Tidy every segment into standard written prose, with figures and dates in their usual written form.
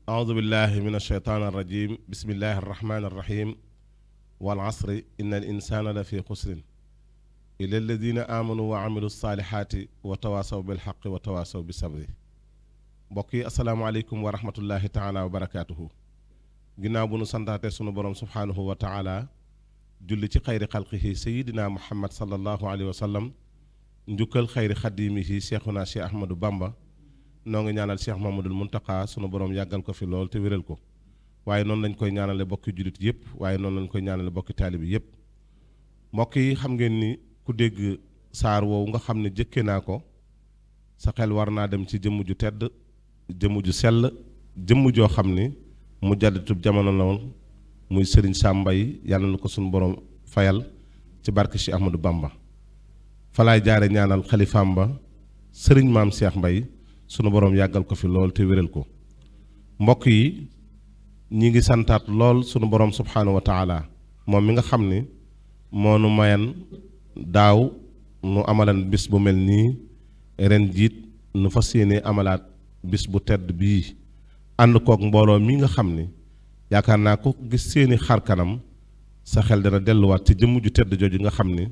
أعوذ بالله من الشيطان الرجيم بسم الله الرحمن الرحيم والعصر إن الإنسان لفي خسر إلا الذين آمنوا وعملوا الصالحات وتواصوا بالحق وتواصوا بالصبر بقي السلام عليكم ورحمة الله تعالى وبركاته ginnaaw bu nu santaate sunu borom subhaanahu wa taala julli ci xayri xalqihi sayidina muhammad sallallahu alayhi wa sallam njukkal xayri xadimihi cheikhuna cheikh ahmadou bamba noo ngi ñaanal cheikh mamadul muntaka sunu borom yàggal ko fi lool te wéral ko waaye noonu lañ koy ñaanale bokki jullit yépp waaye noonu lañ koy ñaanale bokki taalibi yépp mbokk yi xam ngeen ni ku dégg saar woowu nga xam ne jëkke naa ko sa xel war naa dem ci jëmm ju tedd jëmm ju sell jëmm joo xam ni mu jadditub jamono la woon muy sëriñ Sam Mbaye yàlla na ko suñu borom fayal ci barke Cheikh Ahmadou Bamba falaay jaare ñaanal xalifaam ba sëriñ maam Cheikh Mbaye sunu borom yàggal ko fi lool te wéral ko mbokk yi ñi ngi santaat lool sunu borom subhaanahu wa taala moom mi nga xam ni moo nu mayan daaw nu amalan bis bu mel nii ren jiit nu fas yéene amalaat bis bu tedd bii ànd kook mbooloo mi nga xam ni yaakaar naa ko gis seeni xar kanam sa xel dana delluwaat ci jëmm ju tedd jooju nga xam ni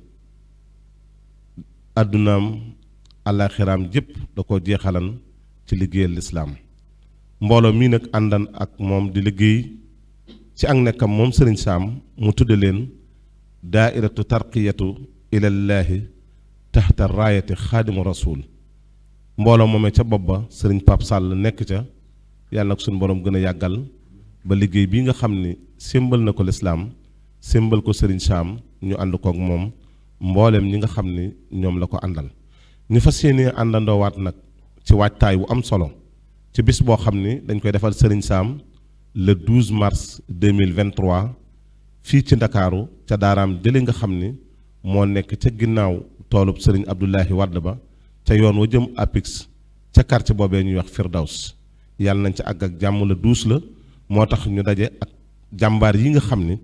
àddunaam àllaaxiraam jépp da ko jeexalan ci liggéeyal lislaam mbooloo mii nag àndan ak moom di liggéey ci ak nekkam moom sëriñ Sam mu tudde leen daairatu tarqiyatu ilallaahi taxta raayati xaadimu rasul mbooloo moomee ca bopp ba sëriñ Pape Sall nekk ca yàlla nag suñu borom gën a yàggal ba liggéey bii nga xam ni sémbal na ko lislaam sémbal ko sëriñ Sam ñu ànd kook moom mbooleem ñi nga xam ni ñoom la ko àndal ñu fas yéenee àndandoowaat nag ci waajtaay wu am solo ci bis boo xam ni dañ koy defal sëriñ Sam le 12 mars 2023 fii ci ndakaaru ca daaraam jële nga xam ni moo nekk ca ginnaaw toolub sëriñ Abdoulahi Wade ba ca yoon wa jëm Apix ca quartier boobee ñuy wax Firdaws yàlla nañ ca àgg ak jàmm la duus la moo tax ñu daje ak jàmbaar yi nga xam ni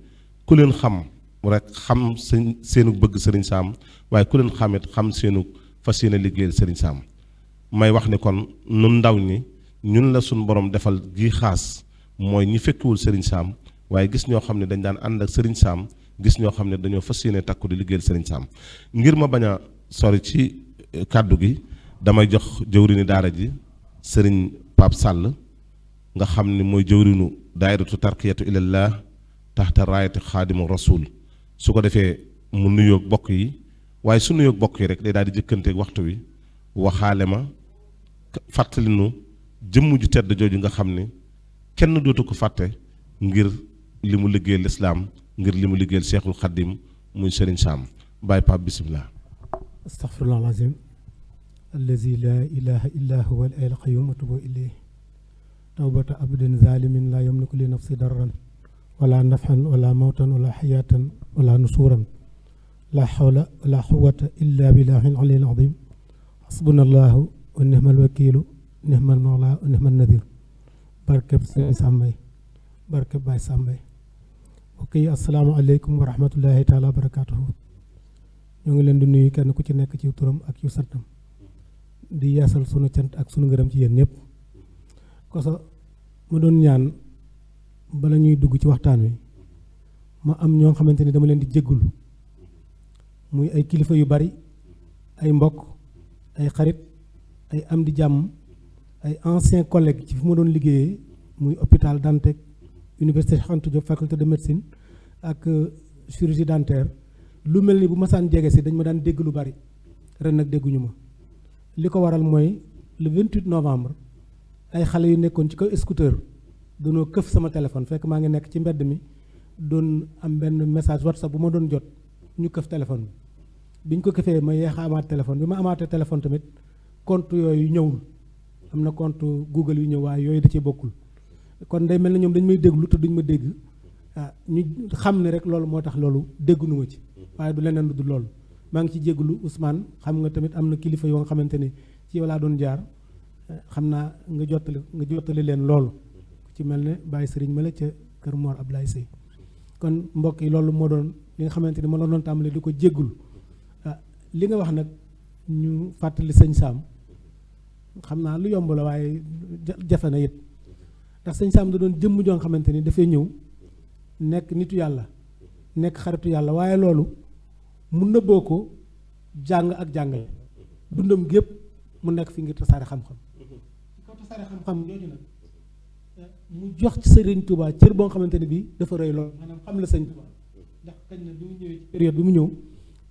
ku leen xam rek xam seenu bëgg sëriñ Sam waaye ku leen xamit xam seenu fas yéene liggéeyal sëriñ Sam may wax ni kon nun ndaw ñi ñun la suñ borom defal gi xaas mooy ñi fekkiwul sëriñ Sam waaye gis ñoo xam ne dañ daan ànd ak sëriñ Sam gis ñoo xam ne dañoo fas yéene takku di liggéeyal sëriñ Sam ngir ma bañ a sori ci kàddu gi damay jox jëwriñu daara ji sëriñ Pape Sall nga xam ni mooy jëwriñu daairatu tarqiyatu ilallah taxta raayati xaadimu rasul su ko defee mu nuyoog bokk yi waaye su nuyoog bokk yi rek day daal di jëkkanteeg waxtu wi waxaale ma fàttali nu jëmm ju tedd jooju nga xam ni kenn dootu ko fàtte ngir li mu liggéeyal lislaam ngir li mu liggéeyal seexul xaddim muy sëriñ Sam Baye Pape bisimilah. astaghfirullah alazim allazi la ilaha illa huwa al qayyum atubu ilayhi tawbata abdin zalimin la yamliku li nafsi darran wala nafhan wala mawtan wala hayatan wala nusuran la hawla wala quwwata illa billahi al-aliyyil azim hasbunallahu wa ni'mal wakilu ni'mal mawla wa ni'man nadir barkeb Sëriñ Sam Mbaye barkeb Baye Sam Mbaye ok assalaamu aleykum wa rahmatullahi taala wa barakatuhu ñoo ngi leen di nuyu kenn ku ci nekk ci turam ak ci santam di yeesal sunu cant ak sunu ngërëm ci yéen ñëpp koso ma doon ñaan bala ñuy dugg ci waxtaan wi ma am ñoo xamante ni dama leen di jéggul muy ay kilifa yu bari ay mbokk ay xarit ay am di jàmm ay anciens collègues ci fi ma doon liggéeyee muy hôpital Dantec université Cheikh Anta Diop faculté de médecine ak chirurgie dentaire lu mel ni bu ma saan jege si dañ ma daan dégg lu bari ren nag dégguñu ma li ko waral mooy le 28 novembre ay xale yu nekkoon ci kaw scooter doonoo këf sama téléphone fekk maa ngi nekk ci mbedd mi doon am benn message WhatsApp bu ma doon jot ñu këf téléphone bi biñ ko këfee ma yeex a amaat téléphone bi ma amaatee téléphone tamit compte yooyu ñëwul am na compte Google yu ñëw waaye yooyu da ci bokkul kon day mel na ñoom dañ may déglu te duñ ma dégg ñu xam ne rek loolu moo tax loolu déggu nu ma ci waaye du leneen lu dul loolu maa ngi ci jégglu Ousmane xam nga tamit am na kilifa yoo nga xamante ni ci yow laa doon jaar xam naa nga jottali leen loolu ci mel ne Baye Serigne ma la ca kër Mor Ablaye Sey kon mbokk yi loolu moo doon li nga xamante ni ma la doon tàmbalee di ko jéggul li nga wax nag ñu fàttali sëñ Sam xam naa lu yomb la waaye jafe na it ndax sëñ Sam da doon jëmm joo nga xamante ni dafay ñëw nekk nitu yàlla nekk xaritu yàlla waaye loolu mu nëbboo ko jàng ak jàngale dundam gépp mu nekk fi ngir tasaare xam-xam ci kaw tasaare xam-xam jooju nag mu jox ci Sëriñ Tuubaa cër boo nga xamante ne bii dafa rëy lool maanaam xam la sëñ Tuubaa ndax kañ na bi mu ñëwee ci période bi mu ñëw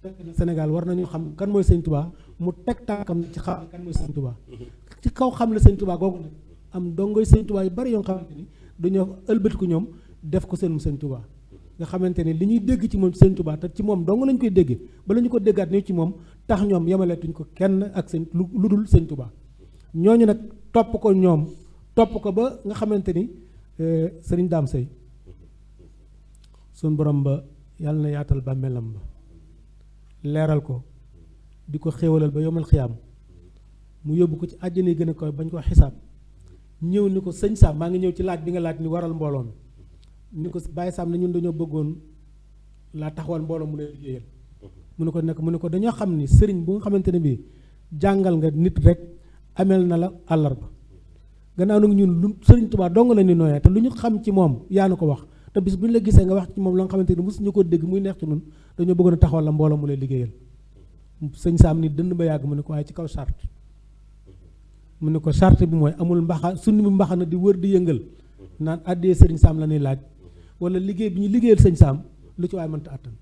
fekk na Sénégal war nañu xam kan mooy sëñ Tuubaa mu teg tànkam ci xam kan mooy sëñ Tuubaa ci kaw xam la sëñ Tuubaa googu nag am dongoy sëñ Tuubaa yu bari yoo nga xamante ni dañoo ëlbatiku ñoom def ko seenum sëñ Tuubaa nga xamante ni li ñuy dégg ci moom sëñ Tuubaa te ci moom dong lañ koy déggee bala ñu ko déggaat ñëw ci moom tax ñoom yemaleetuñ ko kenn ak sëñ lu dul sëñ Tuubaa ñooñu nag topp ko ñoom topp ko ba nga xamante ni sëriñ Daam Sey suñ borom ba yàlla na yaatal bàmmeelam ba leeral ko di ko xéewalal ba yomal xiyaam mu yóbbu ko ci àjjana yi gën a koy bañ ko xisaab ñëw ni ko sëñ Sam maa ngi ñëw ci laaj bi nga laaj ni waral mbooloo mi ni ko Baye Sam ne ñun dañoo bëggoon laa taxawal mbooloo mu lay liggéeyal mu ne ko dañoo xam ni sëriñ bu nga xamante ne bii jàngal nga nit rek ameel na la àllarba gannaaw nag ñun lu sëriñ Tuubaa dong la ni nooyee te lu ñu xam ci moom yaa nu ko wax te bis bu ñu la gisee nga wax ci moom la nga xamante ni mosuñu ko dégg muy neex ci ñun dañoo bëggoon a taxawal la mbooloo mu lay liggéeyal sëñ Sam ni dënd ba yàgg mu ne ko waaye ci kaw charte mu ne ko charte bi mooy amul sunni mu mbaxana di wër di yëngal naan àddee sëriñ Sam la ñuy laaj wala liggéey bi ñu liggéeyal sëñ Sam lu ci waaye mënta àttan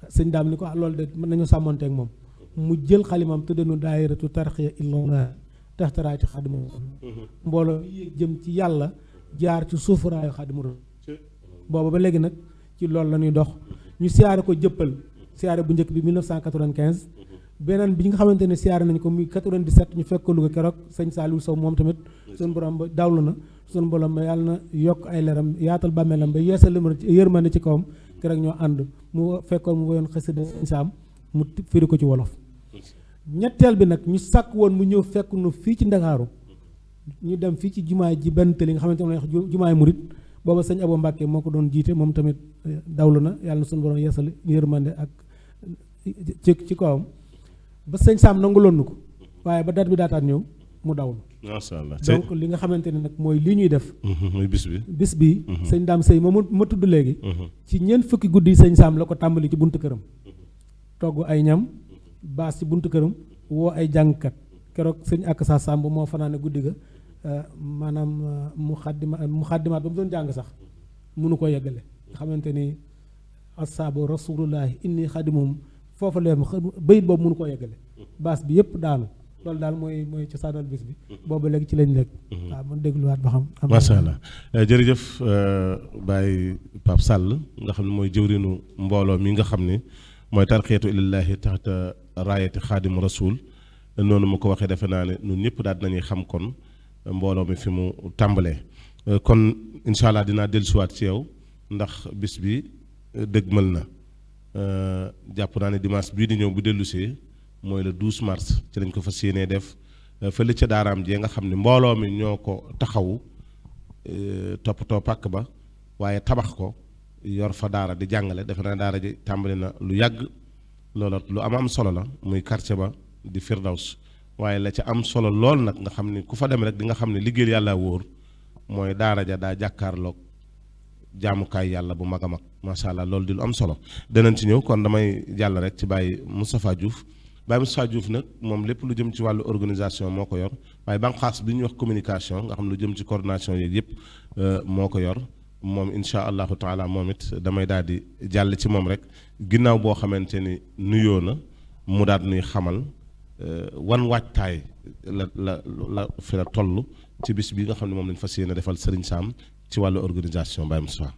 sëñ daam ni ko loolu de mën nañu sàmmonteeg moom mu jël xalimam tëddanu daayiratu tarxiya illallah taxtaraati xadimu mbooloo mi jëm ci yàlla jaar ci suufaraayu xadimu booba ba léegi nag ci loolu la ñuy dox ñu siyaare ko jëppal siyaare bu njëkk bi 1995 beneen bi nga xamante ne siyaare nañ ko muy 97 ñu fekk ko Louga keroog sëñ Saliou Sow moom tamit suñu borom ba dawlu na suñu borom ba yàlla na yokk ay leeram yaatal bàmmeelam ba yeesal yërmande ci kawam keroog ñoo ànd mu fekkoon mu woyoon xasida sëñ Sam mu firi ko ci wolof ñetteel bi nag ñu sàkk woon mu ñëw fekk nu fii ci Ndakaaru ñu dem fii ci jumaay ji benn tëli nga xamante ne jumaay murit booba sëñ Abo Mbàkke moo ko doon jiite moom tamit dawlu na yàlla na suñu borom yeesal yërmande ak ci kawam ba sëñ Sam nanguloon nu ko waaye ba date bi daataan ñëw mu dawlu macha allah donc li nga xamante ne nag mooy lii ñuy def muy bis bi sëñ Daam Sey ma tudd léegi ci ñeent fukki guddi yi sëñ Sam la ko tàmbali ci buntu këram togg ay ñam baas ci buntu këram woo ay jàngkat keroog sëñ ak sa Samb moo fanaane guddi ga maanaam mu xaddimaat ba mu doon jàng sax mënu ko yeggale nga xamante ni asaabu rasulullahi inni xadimum foofa leen bayit boobu mënu koo yeggale baas bi yëpp daanu loolu daal mooy cosaanal bis bi boobu léegi ci lañ nekk waaw man dégluwaat ba xam macha allah jërëjëf Baye Pape Sall nga xam ne mooy jëwrinu mbooloo mi nga xam ne mooy tarxeetu ilallahi taxta raayati xaadimu rasul noonu ma ko waxee defe naa ne ñun ñëpp daal dinañuy xam kon mbooloo mi fi mu tàmbalee kon incha allah dinaa dellusiwaat ci yow ndax bis bi dëgmal na jàpp naa ne dimanche bii di ñëw bu dellusee mooy le 12 mars ci lañ ko fas yéenee def fële ca daaraam jee nga xam ne mbooloo mi ñoo ko taxawu toppatoo pàkk ba waaye tabax ko yor fa daara di jàngale defe naa daara ji tàmbali na lu yàgg loola lu am solo la muy quartier ba di Firdaws waaye la ca am solo lool nag nga xam ne ku fa dem rek di nga xam ne liggéeyal yàlla wóor mooy daara ja daa jàkkaarloog jaamukaay yàlla bu mag a mag macha allah loolu di lu am solo danañ ci ñëw kon damay jàll rek ci Baye Moustapha Diouf Baye Moustapha Diouf nag moom lépp lu jëm ci wàllu organisation moo ko yor waaye banqaas bi ñuy wax communication nga xam lu jëm ci coordination yeeg yëpp moo ko yor moom incha allahu taala moom it damay daal di jàll ci moom rek ginnaaw boo xamante ni nuyoo na mu daal nuy xamal wan waajtaay la fi la toll ci bis bi nga xam ne moom lañ fas yéene defal Serigne Sam ci wàllu organisation Baye Moustapha.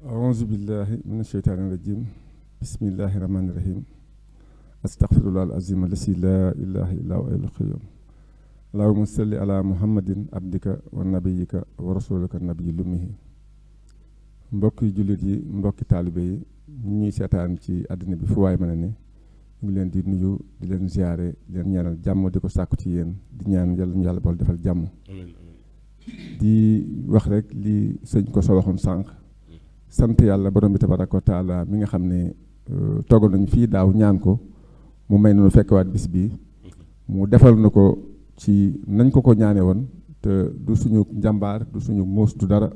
aouzu billahi min asheytaani rajim bismillahi rahmaani rahim astaghfirullah al azim allasi la ilaha illa huwa al qayyum allahumma salli ala muhammadin abdika wa nabiyika wa rasulika nabiyi lumihi mbokki jullit yi mbokki taalibe yi ñuy seetaan ci àddina bi fu waay mën a ne ñu ngi leen di nuyu di leen ziare di leen ñaanal jàmm di ko sàkku ci yéen di ñaan yàlla ñu yàlla bool defal jàmm di wax rek li sëñ ko soo waxoon sànq sant yàlla borom bi tabaraka wa taala mi nga xam ne toogal nañu fii daaw ñaan ko mu may nañu fekkwaat bis bi mu defal na ko ci nañ ko ñaane woon te du suñu njàmbaar du suñu muus du dara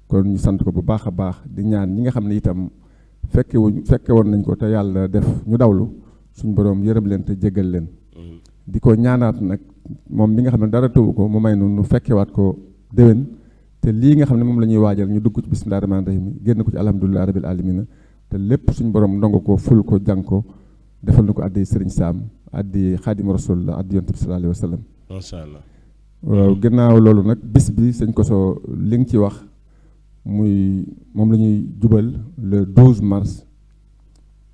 kon ñu sant ko bu baax a baax di ñaan ñi nga xam ne itam fekke woon nañ ko te yàlla def ñu dawlu suñu borom yërëm leen te jéggal leen di ko ñaanaat nag moom mi nga xam ne dara tëwu ko mu may nu fekkewaat ko déwén te lii nga xam ne moom la ñuy waajal ñu dugg ci bismillah rahmaan rahim génn ko ci alhamdulilah rabil alamina te lépp suñu borom ndongo ko ful ko jàng ko defal na ko addi Sëriñ Saam addi Xaadim Rasul la addi Yonent bi sallallahu alayhi wa sallam. macha allah. waaw gannaaw loolu nag bis bi sëñ Koso li nga ci wax muy moom la ñuy jubal le 12 mars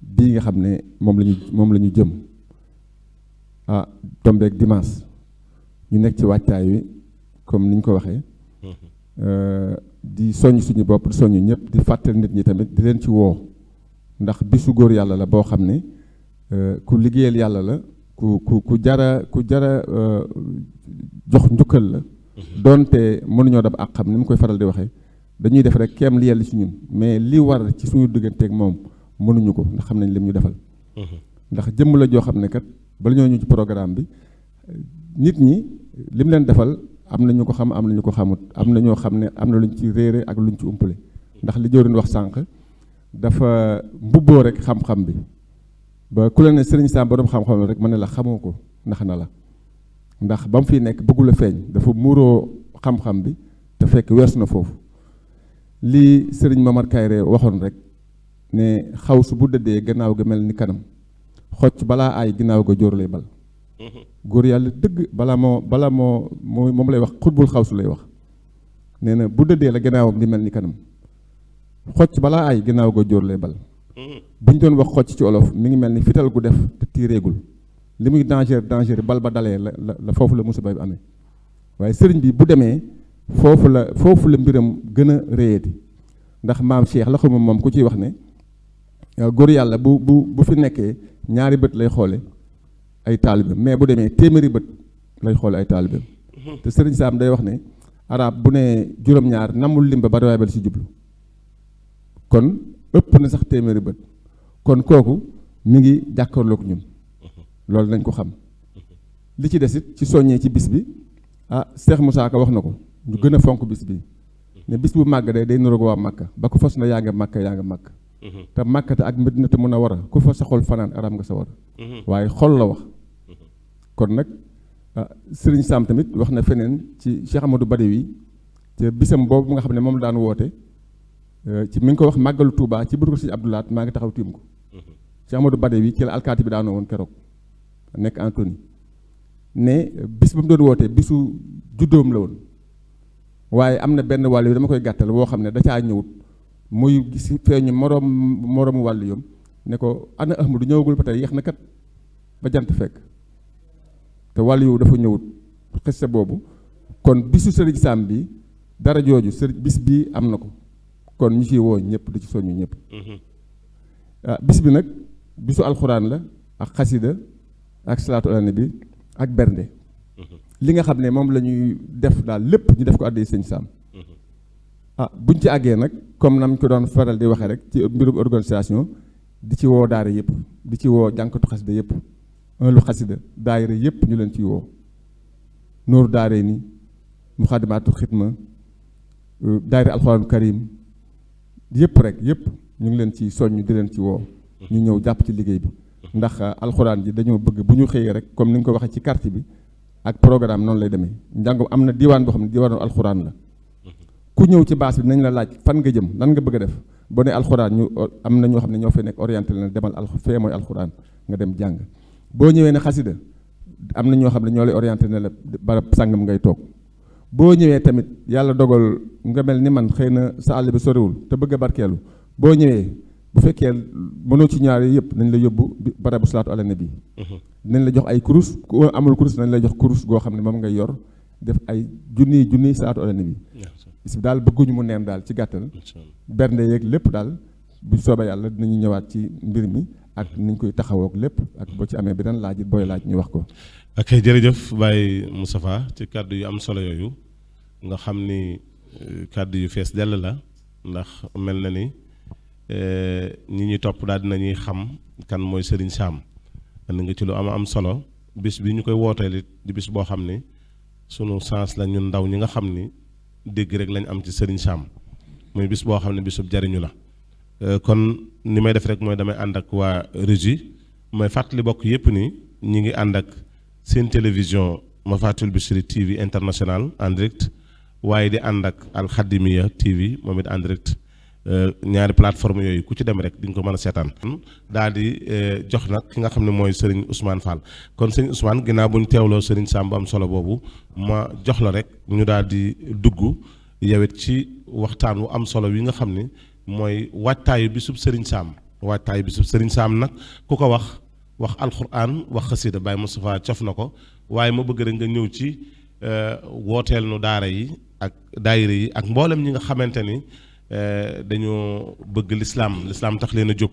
bii nga xam ne moom la ñu jëm tombeek dimanche ñu nekk ci wàccaay wi comme ni ñu ko waxee di soññ suñu bopp di soññ ñëpp di fàttali nit ñi tamit di leen ci woo ndax bisu góor yàlla la boo xam ne ku liggéeyal yàlla la ku jara jox njukkal la doonte mënuñoo dab ak xam ni mu koy faral di waxee dañuy def rek keem li yàlla ci ñun mais li war ci suñu digganteeg moom mënuñu ko ndax xam nañ lim ñu defal ndax jëmm la joo xam ne kat bala ñoo ñu ci programme bi nit ñi lim leen defal am na ñu ko xam am na ñu ko xamut am na ñoo xam ne am na luñ ci réere ak luñ ci umpale ndax li jëwriñ wax sànq dafa mbubboo rek xam-xam bi ba ku la ne Sëriñ Saam borom xam-xam rek mën ne la xamoo ko ndax na la ndax ba mu fi nekk bëggul a feeñ dafa muuroo xam-xam bi te fekk weesu na foofu lii Sëriñ Mamar Kayre waxoon rek ne xaw su bu dëddee gannaaw ga mel ni kanam xocc balaa ay ginnaaw ga jóor lay bal góor yàlla dëgg moom lay wax xutbul xaw su lay wax nee na bu dëddee la gannaawam di mel ni kanam xocc balaa ay ginnaaw ga jóor lay bal bu ñu doon wax xocc ci olof mi ngi mel ni fital gu def te tiireegul li muy danger bal ba dalee la foofu la musiba bi amee waaye sëriñ bi bu demee foofu la mbiram gën a réyati ndax maam Cheikh la xamuma moom ku ciy wax ne góor yàlla bu fi nekkee ñaari bët lay xoole ay taalibeem mais bu demee téeméeri bët lay xoole ay taalibeem te Sëriñ Saam day wax ne arab bu ne juróom-ñaar namul lim ba bari waay bal si jublu kon ëpp na sax téeméeri bët kon kooku mi ngi jàkkaarloog ñun loolu nañ ko xam li ci des it ci soññee ci bis bi Cheikh Moussa Ka wax na ko ñu gën a fonk bis bi ne bis bu màgg day nuroog waa Màkka ba ko fas na yaa nga màkk te màkkate ak Madinatu Munawwara ku fa sa xol fanaan aram nga sa war waaye xol la wax kon nag Sëriñ Saam tamit wax na feneen ci Cheikh Amadou Badawi te bisam boobu nga xam ne moom la daan woote ci mi ngi ko wax màggalu Touba ci bëru Sëriñ Abdou Lahat maa ngi taxaw tiim ko Cheikh Amadou Badawi ci la alkaati bi daanoo woon keroog nekk Antony ne bis ba mu doon wootee bisu juddoom la woon waaye am na benn wàll yu dama koy gàttal boo xam ne da caa ñëwut muy gis feeñu moroomu wàll yom ne ko ana Ahmadu ñëwagul ba tey yeex na kat ba jant fekk te wàll yu dafa ñëwut xiste boobu kon bisu Sëriñ Saam bi dara jooju bis bi am na ko kon ñu ciy woo ñëpp di ci soññu ñëpp bis bi nag bisu alxuraan la ak xasida ak salaatu ala nabi ak bernde li nga xam ne moom la ñuy def daal lépp ñu def ko àddee Sëriñ Saam buñ ci àggee nag comme nam ko doon faral di waxee rek ci mbirum organisation di ci woo daara yëpp di ci woo jànkatu xasida yëpp lu xasida daayira yëpp ñu leen ciy woo Nooru Daare ni Muxaddamaatul Xidma daayira alxuraan karim yëpp ñu ngi leen ci soññ di leen ci woo ñu ñëw jàpp ci liggéey bi ndax alxuraan ji dañoo bëgg bu ñu xëyee rek comme ni nga ko waxee ci carte bi ak programme noonu lay demee njàngum am na diwaan boo xam ne diwaanu alxuraan la ku ñëw ci baas bi nañ la laaj fan nga jëm lan nga bëgg a def boo ne alxuraan ñu am na ñoo xam ne ñoo fay nekk orienté la demal fee mooy alxuraan nga dem jàng boo ñëwee ne xasida am na ñoo xam ne ñoo lay orienté ne la barab sàngam ngay toog boo ñëwee tamit yàlla dogal nga mel ni man xëy na sa àll bi soriwul te bëgg a barkeelu boo ñëwee bu fekkee mënoo ci ñaari yëpp nañ la yóbbu barabu salaatu ala nabi nañ la jox ay kurus ku amul kurus nañ la jox kurus goo xam ne moom ngay yor def ay junniy salaatu ala nabi bis bi daal bëgguñu mu neen daal ci gàttal bernde yeeg lépp daal bu soobee yàlla dinañu ñëwaat ci mbir mi ak niñ koy taxawook lépp ak boo ci amee beneen laaj it booy laaj ñu wax ko. ok jërëjëf Baye Moustapha ci kàddu yu am solo yooyu nga xam ni kàddu yu fees dell la ndax mel na ni ñi ñuy topp daal dinañuy xam kan mooy Sëriñ Saam and nga ci lu am solo bis bi ñu koy wooteel it di bis boo xam ni sunu chance la ñun ndaw ñi nga xam ni dégg rek lañ am ci Serigne Sam muy bis boo xam ne bisub jariñu la kon ni may def rek mooy damay ànd ak waa régie mooy fàttali bokk yépp ni ñi ngi ànd ak seen télévision Mafaatihul Bichri TV international en direct waaye di ànd ak Al Khadimiya TV moom it en direct ñaari plateforme yooyu ku ci dem rek di nga ko mën a seetaan daal di jox nag ki nga xam ne mooy Serigne Ousmane Fall kon Serigne Ousmane ginnaaw bu ñu teewloo Serigne Sam bu am solo boobu ma jox la rek ñu daal di dugg yowet ci waxtaan wu am solo wi nga xam ne mooy waajtaayu bisub Serigne Sam waajtaayu bisub Serigne Sam nag ku ko wax alquran wax xasida Baye Moustapha cof na ko waaye ma bëgg rek nga ñëw ci wooteel nu daara yi ak daayira yi ak mboolem ñi nga xamante ni dañoo bëgg lislaam tax leen a jóg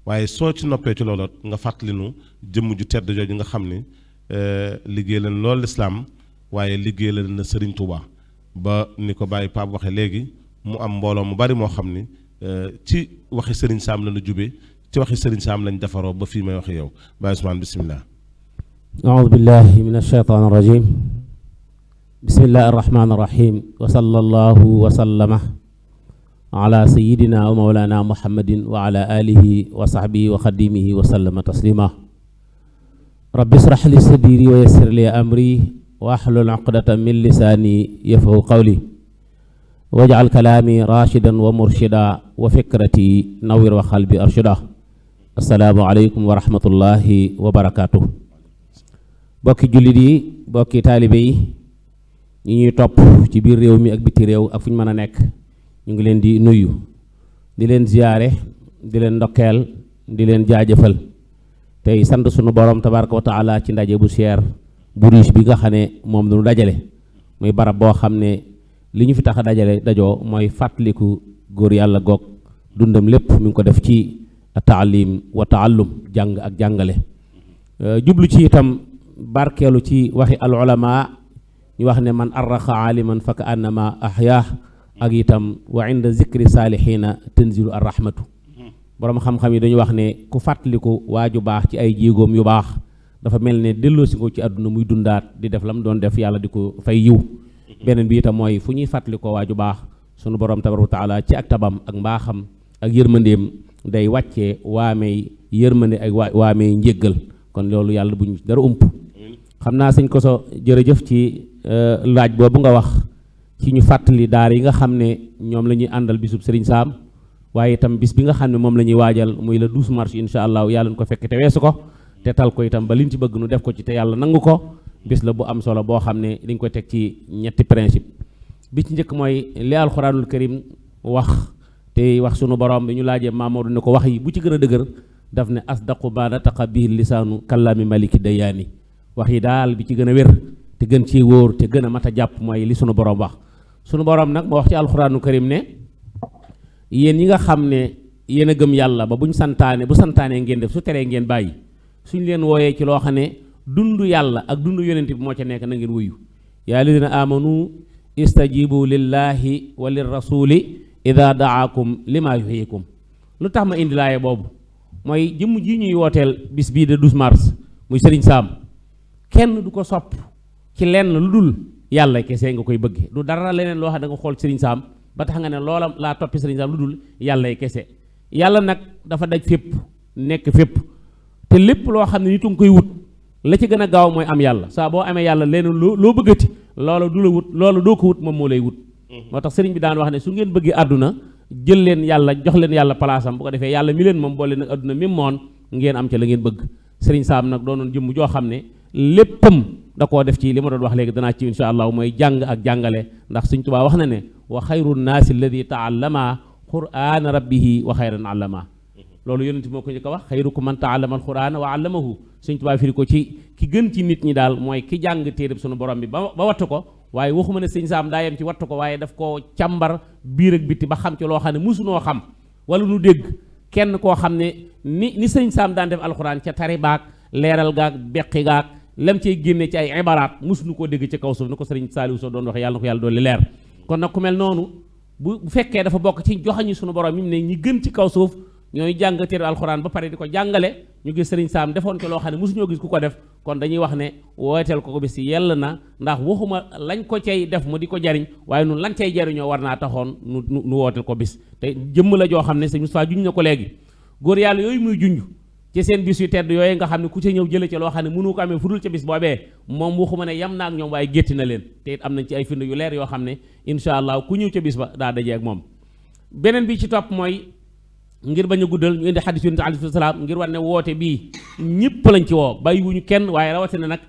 waaye soo ci noppee ci looloot nga fàttali nu jëmm ju tedd jooju nga xam ni liggéey leen lool lislaam waaye liggéey leen na Serigne Touba ba ni ko Baye Pape waxe léegi mu am mbooloo mu bari moo xam ni ci waxi Serigne Sam la nu jube ci waxi Serigne Sam lañ defaroo ba fii may waxe yow Baye Ousmane bismillah أعوذ بالله من الشيطان الرجيم بسم الله الرحمن الرحيم وصلى الله وسلم على سيدنا ومولانا محمد وعلى آله وصحبه وخديمه وسلم تسليما رب اشرح لي صدري ويسر لي أمري واحلل عقدة من لساني يفقهوا قولي واجعل كلامي راشدا ومرشدا وفكرتي نور وقلبي أرشدا السلام عليكم ورحمة الله وبركاته bokki jullit yi bokki taalibe yi ñi ñuy topp ci biir réew mi ak biti réew ak fu ñu mën a nekk ñu ngi leen di nuyu di leen ziyaare di leen ndokkeel di leen jaajëfal tey sant sunu borom tabaraka wa taala ci ndaje bu seer bu riche bi nga xam ne moom lañu dajale muy barab boo xam ne li ñu fi tax a dajale dajoo mooy fàttaliku góor yàlla goog dundam lépp mi ngi ko def ci taalim wa taallum jàng ak jàngale jublu ci itam barkeelu ci waxi al ulama ñu wax ne man arraxa aaliman fa ka annama ahyaah ak itam wa inda zikri saalihiina tanzilu ar rahmatu borom xam-xam yi dañu wax ne ku fàttaliku waaju baax ci ay jéegoom yu baax dafa mel ne delloosi ko ci àdduna muy dundaat di def la mu doon def yàlla di ko fay yiw beneen bi itam mooy fu ñuy fàttalikoo waaju baax sunu borom tabaraka wa taala ci ak tabam ak mbaaxam ak yërmandeem day wàccee waamey yërmande ak waamey njéggal kon loolu yàlla bu ñu dara ump xam naa sëñ Koso jërëjëf ci laaj boobu nga wax ci ñu fàttali daar yi nga xam ne ñoom la ñuy àndal bisub Serigne Sam waaye itam bis bi nga xam ne moom la ñuy waajal muy le 12 mars incha allah yàlla ñu ko fekk te weesu ko te tal ko itam ba liñ ci bëgg nu def ko ci te yàlla nangu ko bis la bu am solo boo xam ne dañ koy teg ci ñetti principe bi ci njëkk mooy li alxuraanul karim wax te wax sunu borom bi ñu laajee Mamadou ne ko wax yi bu ci gën a dëgër daf ne asdaqu ma nataqa bihi lisaanu kàllaami maliki dayaani wax yi daal bi ci gën a wér te gën ci wóor te gën a mat a jàpp mooy li sunu borom wax sunu borom nag moo wax ci alxuraanu karim ne yéen ñi nga xam ne yéen a gëm yàlla ba bu santaanee ngeen def su teree ngeen bàyyi suñ leen wooyee ci loo xam ne dund yàlla ak dund yonent bi moo ca nekk na ngeen wuyu yaa alladina amanu istajibu lillahi wa lirrasuli ida daakum lima yuhyikum lu tax ma indi laaye boobu mooy jëmm ji ñuy wooteel bis bii de 12 mars muy Serigne Sam kenn du ko sopp ci lenn lu dul yàlla kese nga koy bëgge du dara leneen loo xam ne da nga xool Serigne Sam ba tax nga ne loola laa toppi Serigne Sam lu dul yàlla kese yàlla nag dafa daj fépp nekk fépp te lépp loo xam ne nit nga koy wut la ci gën a gaaw mooy am yàlla saa boo amee yàlla leneen loo bëggati loolu du la wut loolu doo ko wut moom moo lay wut moo tax sëriñ bi daan wax ne su ngeen bëggee àdduna jël leen yàlla jox leen yàlla palaasam bu ko defee yàlla mi leen moom boole nag àdduna mi moon ngeen am ca la ngeen bëgg Serigne Sam nag doonoon jëmm joo xam ne léppam da koo def ci li ma doon wax léegi danaa ci insha allah mooy jàng ak jàngale ndax Sëriñ Tuubaa wax na ne wa xayru naasi alladi taallama qur'ana rabbihi wa xayran allama loolu yonent moo ko njëkk a wax xayrukum man taallama alqur'ana wa allamahu Sëriñ Tuubaa firi ko ci ki gën ci nit ñi daal mooy ki jàng téereb sunu borom bi ba wattu ko waaye waxuma ne Sëriñ Sam daa yem ci wattu ko waaye daf koo càmbar biir ak bitti ba xam ci loo xam ne musunoo xam wala nu dégg kenn koo xam ne ni Sëriñ Sam daan def alxuraan ca tari baag leeral gaag beqi gaag lam cay génne ci ay ibaraat musunu koo dégg ci kaw suuf ni ko Sëriñ Saaliw Sow doon waxe yàlla na ko yàlla doon li leer kon nag ku mel noonu bu fekkee dafa bokk ci joxañu sunu borom mi ne ñi gën ci kaw suuf ñooy jàng téere alxuraan ba pare di ko jàngale ñu gis sëriñ Saam defoon ko loo xam ne mosuñoo gis ku ko def kon dañuy wax ne wooteel ko bis yell na ndax waxuma lañ ko cay def mu di ko jariñ waaye nun lañ cay jariñoo war naa taxoon nu wooteel ko bis te jëmm la joo xam ne sëñ Moustapha juñ na ko léegi góor yàlla yooyu muy junj ci seen bis yu tedd yooyu nga xam ne ku ca ñëw jële ca loo xam ne mënu ko amee fudul ca bis boobee moom waxuma ne yam naak ñoom waaye gétti na leen te it am nañ ci ay firnde yu leer yoo xam ne incha allah ku ñëw ca bis ba daa dajee ak moom beneen bi ci topp mooy ngir bañ a guddal ñu indi xadis yonent alayhi salaam ngir war ne woote bii ñëpp lañ ci woo bàyyiwuñu kenn waaye rawatina nag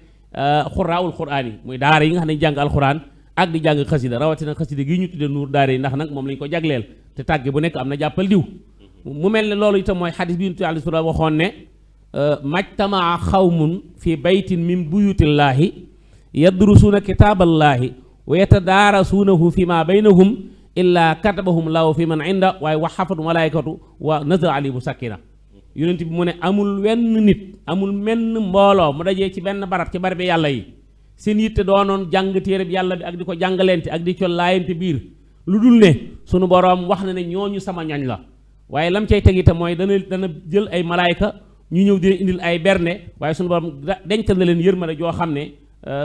xuraawul quraan yi muy daara yi nga xam ne jàng alxuraan ak di jàng xasida rawatina xasida gi ñu tudde nuur daara yi ndax nag moom lañ ko jagleel te tàgge bu nekk am na jàppal diw mu mel ne loolu itam mooy xadis bi yonent alayhi salaam waxoon ne majtamaa xawmun fi baytin min buyutillaahi yadrusuuna kitaaballaahi wa yatadaarasuunahu fi ma baynahum illaa katabahum law fi man inda waaye wa xafatu malaykatu wa nazala alayhimu sakina yonent bi mu ne amul wenn nit amul menn mbooloo mu dajee ci benn barab ci barabi yàlla yi seen yitte doonoon jàng téere bi yàlla bi ak di ko jàngalente ak di collaayante biir lu dul ne sunu boroom wax na ne ñooñu sama ñoñ la waaye lam cay teg itam mooy dana jël ay malaayka ñu ñëw dina indil ay berne waaye sunu boroom dencal na leen yërmande joo xam ne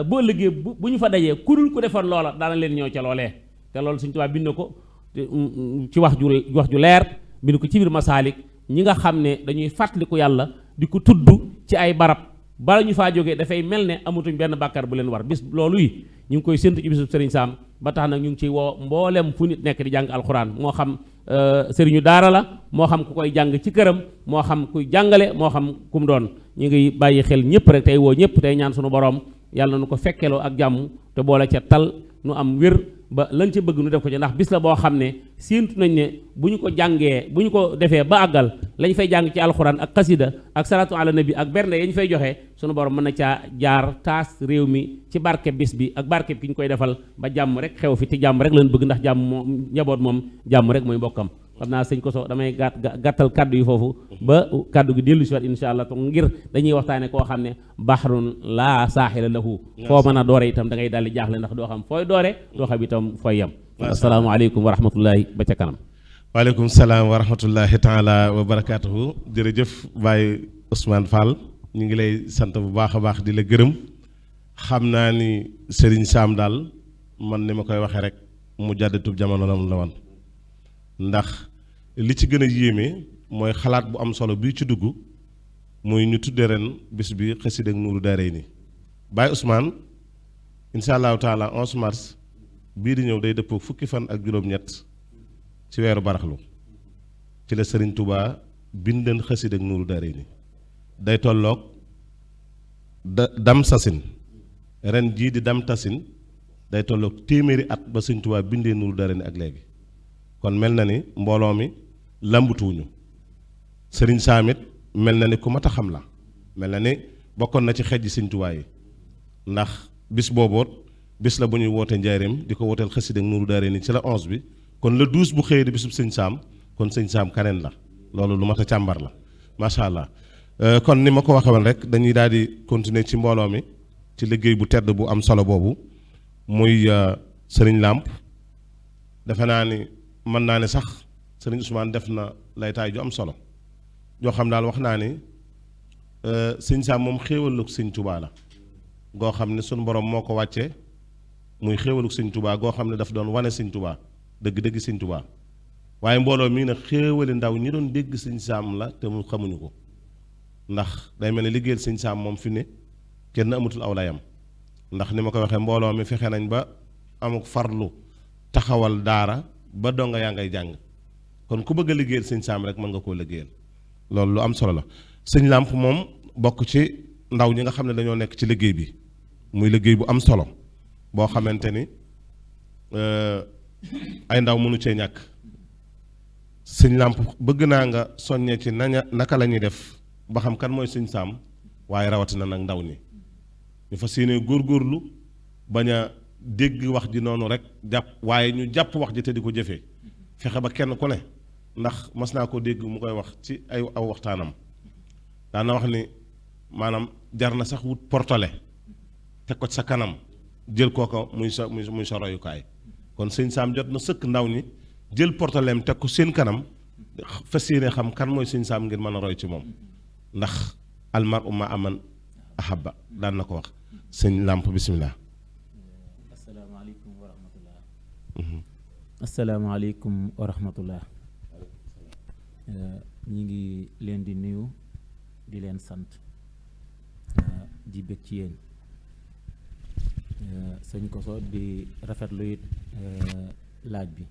boo ëllëgee bu ñu fa dajee ku dul ku defoon loola daana leen ñëw ca loolee te loolu Sëñ Tuubaa bind na ko ci wax ju leer bind ko ci biir masaalik ñi nga xam ne dañuy fàttaliku yàlla di ko tudd ci ay barab bala ñu faa jógee dafay mel ne amatuñ benn bàkkaar bu leen war bis loolu yi ñu ngi koy séntu ci bisu Sëriñ Saam ba tax nag ñu ngi ciy woo mboolem fu nit nekk di jàng alxuraan moo xam sëriñu daara la moo xam ku koy jàng ci këram moo xam kuy jàngale moo xam ku mu doon ñu ngi bàyyi xel ñëpp rek tey woo ñëpp tey ñaan sunu borom yàlla nu ko fekkeloo ak jàmm te boole ca tal nu am wér ba lañ ca bëgg nu def ko ci ndax bis la boo xam ne séentu nañ ne bu ñu ko jàngee bu ñu ko defee ba àggal lañ fay jàng ci alxuraan ak xasida ak salaatu ala nabi ak bernde yañ fay joxe sunu borom mën na caa jaar taas réew mi ci barke bis bi ak barke ki ñu koy defal ba jàmm rek xew fi te jàmm rek lañ bëgg ndax jàmm moom njaboot moom jàmm rek mooy mbokkam xam naa sëñ Koso damay gàttal kaddu yi foofu ba kaddu gi dellu si waat insha allah to ngir dañuy waxtaane koo xam ne bahrun laa saaxila lahu foo mën a doore itam da ngay daal di jaaxle ndax doo xam fooy doore doo xam itam fooy yem asalaamaaleykum wa rahmatullahi ba ca kanam waaleykum salaam wa rahmatullahi taala wa barakaatuhu jërëjëf Baye Ousmane Fall ñu ngi lay sant bu baax a baax di la gërëm xam naa ni Serigne Sam daal man ni ma koy waxee rek mu jàdditub jamono la woon ndax li ci gën a yéeme mooy xalaat bu am solo bii ci dugg muy ñu tudde ren bis bi xasida ak nuuru daarayni Baye Ousmane incha allahu taala 11 mars bii di ñëw day dëppoo fukki fan ak juróom-ñett ci weeru baraxlu ci la Serigne Touba bindeen xasida ak nuuru daarayni day tolloog dam sasin ren jii di dam tasin day tolloog téeméeri at ba Serigne Touba bindee nuuru daarayni ak léegi kon mel na ni mbooloo mi làmbutuwuñu Sëriñ Saam it mel na ni ku mat a xam la mel na ni bokkoon na ci xejji Sëriñ Tuubaa yi ndax bis booboot bis la bu ñuy woote njaareem di ko wooteel xasida ak nuuru daarayni ci la 11 bi kon le 12 bu xëyee di bisub Sëriñ Saam kon Sëriñ Saam kaneen la loolu lu mat a càmbar la macha allah kon ni ma ko waxee woon rek dañuy daal di continuer ci mbooloo mi ci liggéey bu tedd bu am solo boobu muy Sëriñ Làmp defe naa ni mën naa ne sax Sëriñ Ousmane def na laytaay ju am solo joo xam daal wax naa ni Sëriñ Saam moom xéewalug Sëriñ Tuubaa la goo xam ne sunu borom moo ko wàccee muy xéewalug Sëriñ Tuubaa goo xam ne daf doon wane Sëriñ Tuubaa dëgg-dëgg Sëriñ Tuubaa waaye mbooloo mii nag xéewali ndaw ñi doon dégg Sëriñ Saam la te mu xamuñu ko ndax day mel ne liggéeyal Sëriñ Saam moom fi ne kenn amatul aw layam ndax ni ma ko waxee mbooloo mi fexe nañ ba amuk farlu taxawal daara ba donga yaa ngay jàng kon ku bëgg a liggéeyal Sëñ Saam rek mën nga koo liggéeyal loolu lu am solo la Sëñ Làmp moom bokk ci ndaw ñi nga xam ne dañoo nekk ci liggéey bi muy liggéey bu am solo boo xamante ni ay ndaw mënu cee ñàkk Sëñ Làmp bëgg naa nga soññee ci naka la ñuy def ba xam kan mooy Sëñ Saam waaye rawatina nag ndaw ñi ñu fas yéene góorgóorlu bañ a dégg wax ji noonu rek jàpp waaye ñu jàpp wax ji te di ko jëfee fexe ba kenn ku ne ndax mas naa ko dégg mu koy wax ci ay aw waxtaanam daana wax ni maanaam jar na sax wut portale teg ko ci sa kanam jël kooko muy sa royukaay kon Sëñ Saam jot na sëkk ndaw ñi jël portaleem teg ko seen kanam fas yéene xam kan mooy sëñ Saam ngir mën a roy ci moom ndax almar umma aman ahabba daan na ko wax sëñ làmp bisimilah. asalaamaaleykum wa rahmatullah. asalaamaaleykum wa rahmatullah. ñi ngi leen di nuyu di leen sant di bëgg ci yéen sëñ Koso di rafetlu it laaj bi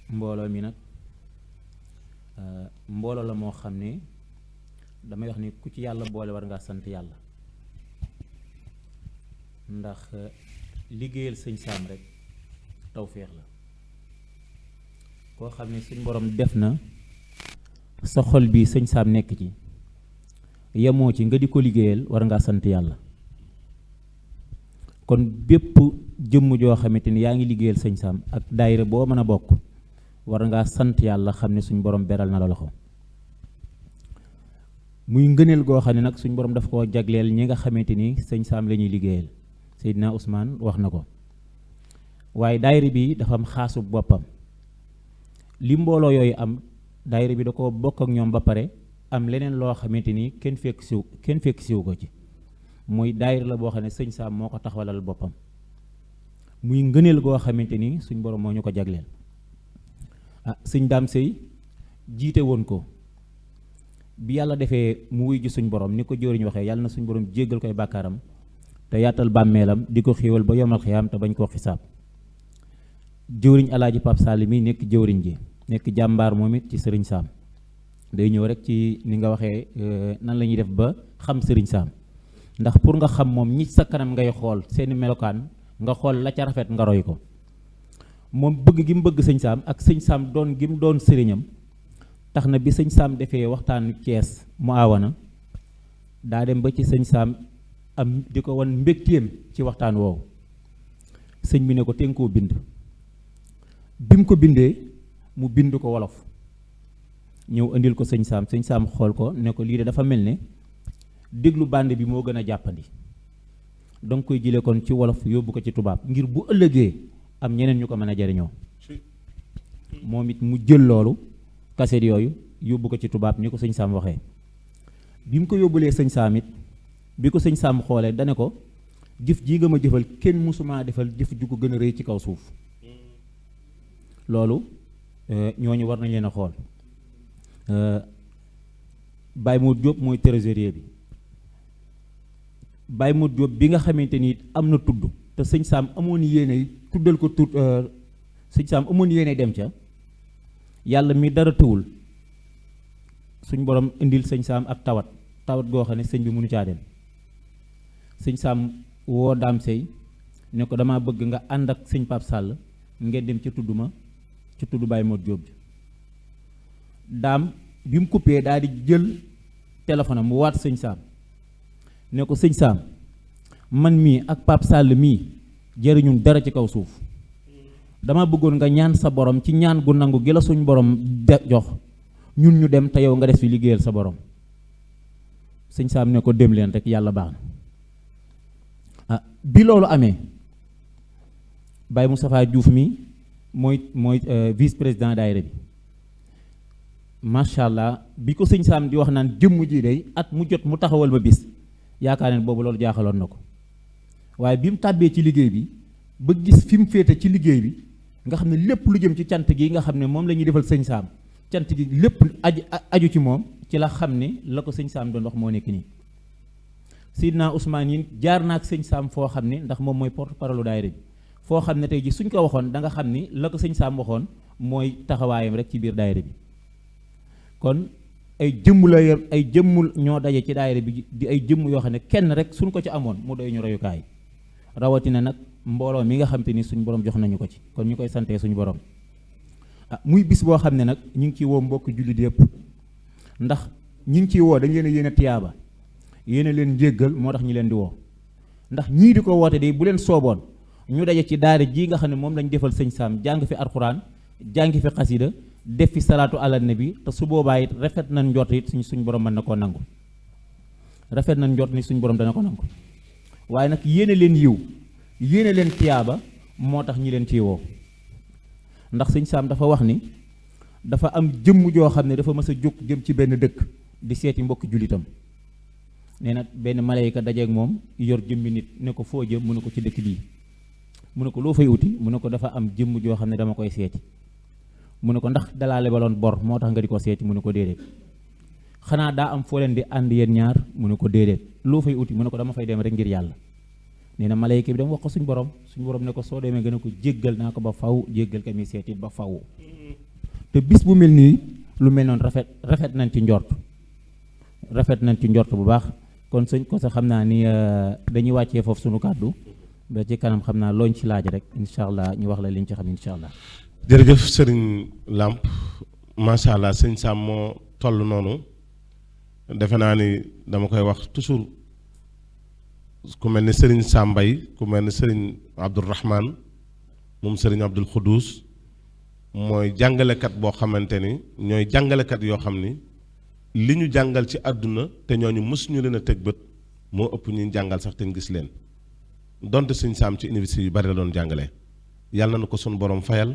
mbooloo mi nag mbooloo la moo xam ne damay wax ni ku ci yàlla boole war ngaa sant yàlla ndax liggéeyal sëñ Saam rek tawféex la koo xam ne suñ borom def na sa xol bi sëñ Saam nekk ci yemoo ci nga di ko liggéeyal war ngaa sant yàlla kon bépp jëmm joo xamante ni yaa ngi liggéeyal sëñ Saam ak daayira boo mën a bokk war ngaa sant yàlla xam ne suñ borom beral na la loxo muy ngëneel goo xam ne nag suñ borom daf koo jagleel ñi nga xamante ni sëñ Saam la ñuy liggéeyal Seydina Ousmane wax na ko waaye daayira bi dafa am xaasu boppam li mbooloo yooyu am daayira bi da ko bokk ak ñoom ba pare am leneen loo xamante ni kenn fekk siw ko ci muy daayira la boo xam ne sëñ Saam moo ko taxawalal boppam muy ngëneel goo xamante ni suñ borom moo ñu ko jagleel sëñ Daam Sëy jiite woon ko bi yàlla defee mu wuy ji suñ borom ni ko jóoriñ waxee yàlla na suñ borom jéggal koy bàkkaaram te yaatal bàmmeelam di ko xéewal ba yomal xiyaam te bañ koo xisaab jëwriñ alaaji Pape Sall mi nekk jëwriñ ji nekk jàmbaar moom it ci sëriñ Saam day ñëw rek ci ni nga waxee nan la ñuy def ba xam sëriñ Saam ndax pour nga xam moom ñi sa kanam ngay xool seeni melokaan nga xool la ca rafet nga roy ko moom bëgg gi mu bëgg sëñ Saam ak sëñ Saam doon gi mu doon sëriñam tax na bi sëñ Saam defee waxtaan Cees mu aawana daa dem ba ci sëñ Saam am di ko wan mbégteem ci waxtaan woowu sëñ bi ne ko te nga koo bind bi mu ko bindee mu bind ko wolof ñëw indil ko sëñ Saam xool ko ne ko lii de dafa mel ne déglu bande bi moo gën a jàppandi danga koy jëlee kon ci wolof yóbbu ko ci tubaab ngir bu ëllëgee am ñeneen ñu ko mën a jariñoo moom it mu jël loolu kaset yooyu yóbbu ko ci tubaab ni ko sëñ Saam waxee bi mu ko yóbbulee sëñ Saam it bi ko sëñ Saam xoolee dane ko jëf jii nga ma jëfal kenn mësumaa defal jëf ju ko gën a rëy ci kaw suuf loolu ñooñu war nañ leen a xool Baye Modou Diop mooy trésorier bi Baye Modou Diop bi nga xamante ni am na tudd te sëñ Saam amoon yéene tuddal ko tudd sëñ Saam amoon yéene dem ca yàlla mi dara tëwul suñ borom indil sëñ Saam ak tawat goo xam ne sëñ bi mënu caa dem sëñ Saam woo Daam Sey ne ko dama bëgg nga ànd ak sëñ Pape Sall ngeen dem ca tudd ma ci tudd Baye Modou Diop bi daam bi mu coupé daal di jël téléphone am mu waat sëñ Saam ne ko sëñ Saam man mii ak Pape Sall mii jëriñun dara ci kaw suuf dama bëggoon nga ñaan sa borom ci ñaan gu nangu gi la suñ borom jox ñun ñu dem te yow nga des fi liggéeyal sa borom sëñ Saam ne ko dem leen rek yàlla baax na bi loolu amee Baye Moustapha Diouf mi mooy vice président daayira bi macha allah bi ko sëñ Saam di wax naan jëmm ji day at mu jot mu taxawal ma bis yaakaar ne boobu loolu jaaxaloon na ko waaye bi mu tàbbee ci liggéey bi ba gis fi mu féete ci liggéey bi nga xam ne lépp lu jëm ci cant gi nga xam ne moom la ñuy defal sëñ Saam cant gi lépp aju ci moom ci la xam ne la ko sëñ Saam doon wax moo nekk nii Seydina Ousmane yi jaar naa ak sëñ Saam foo xam ne ndax moom mooy porte-parole daayira bi foo xam ne tey ji suñ ko waxoon da nga xam ni la ko sëñ Saam waxoon mooy taxawaayam rek ci biir daayira bi kon ay jëmm ñoo daje ci daayira bi di ay jëmm yoo xam ne kenn rek suñ ko ci amoon mu doy ñu royukaay rawatina nag mbooloo mi nga xam te ni suñ borom jox nañu ko ci kon ñu koy santee suñu borom muy bis boo xam ne nag ñu ngi ciy woo mbokk jullit yëpp ndax ñu ngi ciy woo dañ leen a yéene tiyaaba yéene leen njéggal moo tax ñu leen di woo ndax ñii di ko woote de bu leen sooboon ñu daje ci daara ji nga xam ne moom lañ defal sëñ Saam jàng fi alxuraan jàng fi xasida def fi salaatu ala nabi te su boobaa it rafet nañ njort it suñ borom mën na koo nangu rafet nañ njort ni suñ borom dana ko nangu waaye nag yéene leen yiw yéene leen tiyaaba moo tax ñi leen ciy woo ndax sëñ Saam dafa wax ni dafa am jëmm joo xam ne dafa mës a jóg jëm ci benn dëkk di seeti mbokki jullitam nee na benn malayka dajeeg moom yor jëmmi nit ne ko foo jëm mu ne ko ci dëkk bii mu ne ko loo fay uti mu ne ko dafa am jëmm joo xam ne dama koy seeti mu ne ko ndax dalaa lebaloon bor moo tax nga di ko seeti mu ne ko déedéet xanaa daa am foo leen di ànd yéen ñaar mu ne ko déedéet loo fay uti mu ne ko dama fay dem rek ngir yàlla nee na malayka bi dama wax ko suñ borom ne ko soo demee gën a ko jéggal naa ko ba faw jéggal ka mi seeti ba faw te bis bu mel nii lu mel noonu rafet nañ ci njort bu baax kon sëñ ko sa xam naa ni dañuy wàccee foofu sunu kàddu ba ci kanam xam naa looñ ci laaj rek incha allah ñu wax la liñ ci xam incha allah. jërëjëf sëriñ Lamp macha allah sëñ Sam moo toll noonu defe naa ni dama koy wax toujours ku mel ni sëriñ Sam Mbaye ku mel ni sëriñ Abdourahman moom sëriñ Abdul Xuddus mooy jàngalekat boo xamante ni ñooy jàngalekat yoo xam ni li ñu jàngal ci àdduna te ñooñu mësuñu leen a teg bët moo ëpp ñu jàngal sax te ñu gis leen donte sëñ Sam ci université yu bari la doon jàngale yàlla na ko sunu borom fayal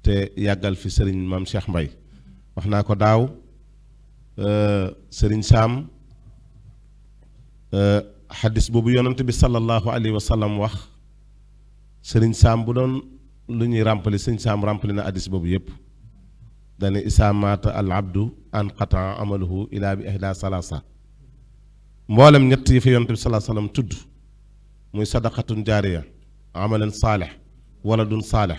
te yàggal fi sëriñ maam Cheikh Mbaye wax naa ko daaw sëriñ Sam xadis boobu yonent bi sallallahu alayhi wa sallam wax sëriñ Sam bu doon lu ñuy ràmpali sëriñ Sam ràmpali na xadis boobu yépp dane isaa maata al abdu an qataa amaluhu ilaa bi ihda salaasa mboolem ñett yi fa yonent bi sallallahu alayhi wa sallam tudd muy sadaqatun jaariya amalan saalix waladun saalix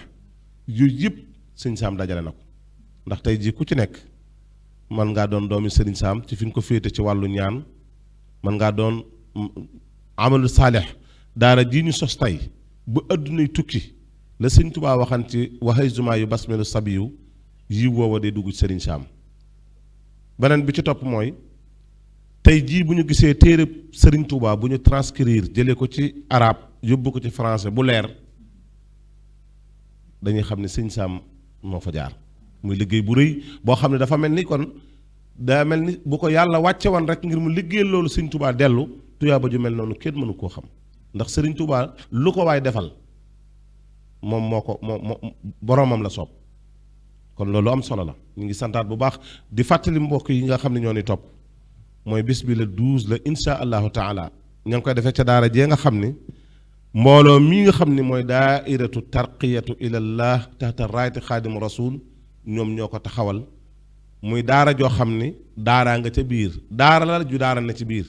yooyu yëpp sëriñ Sam dajale na ko ndax tey jii ku ci nekk man ngaa doon doomi sëriñ Sam ci fi nga ko féete ci wàllu ñaan man ngaa doon amalu saalix daara jii ñu sos tey ba addunay tukki la sëriñ Tuubaa waxan ci waxay zumaa yu basmelu sabiyu yi woowa day dugg ci sëriñ Sam beneen bi ci topp mooy tey jii bu ñu gisee téere sëriñ Tuubaa bu ñu transcrire jëlee ko ci arabe yóbbu ko ci français bu leer dañuy xam ne sëriñ Sam moo fa jaar muy liggéey bu rëy boo xam ne dafa mel ni kon daa mel ni bu ko yàlla wàcce woon rek ngir mu liggéeyal loolu sëriñ Tuubaa dellu tuyaaba ju mel noonu kenn mënu koo xam ndax sëriñ Tuubaa lu ko waay defal moom moo ko moo boroomam la soob kon loolu am solo la ñu ngi santaat bu baax di fàttali mbokk yi nga xam ne ñoo ni topp mooy bis bi le 12 la insha allahu taala ña ngi koy defee ca daara jee nga xam ni mbooloo mii nga xam ni mooy daairatu tarqiyatu ilallah taxta raayati xaadimu rasul ñoom ñoo ko taxawal muy daara joo xam ni daaraa nga ca biir daara la ju daara na ci biir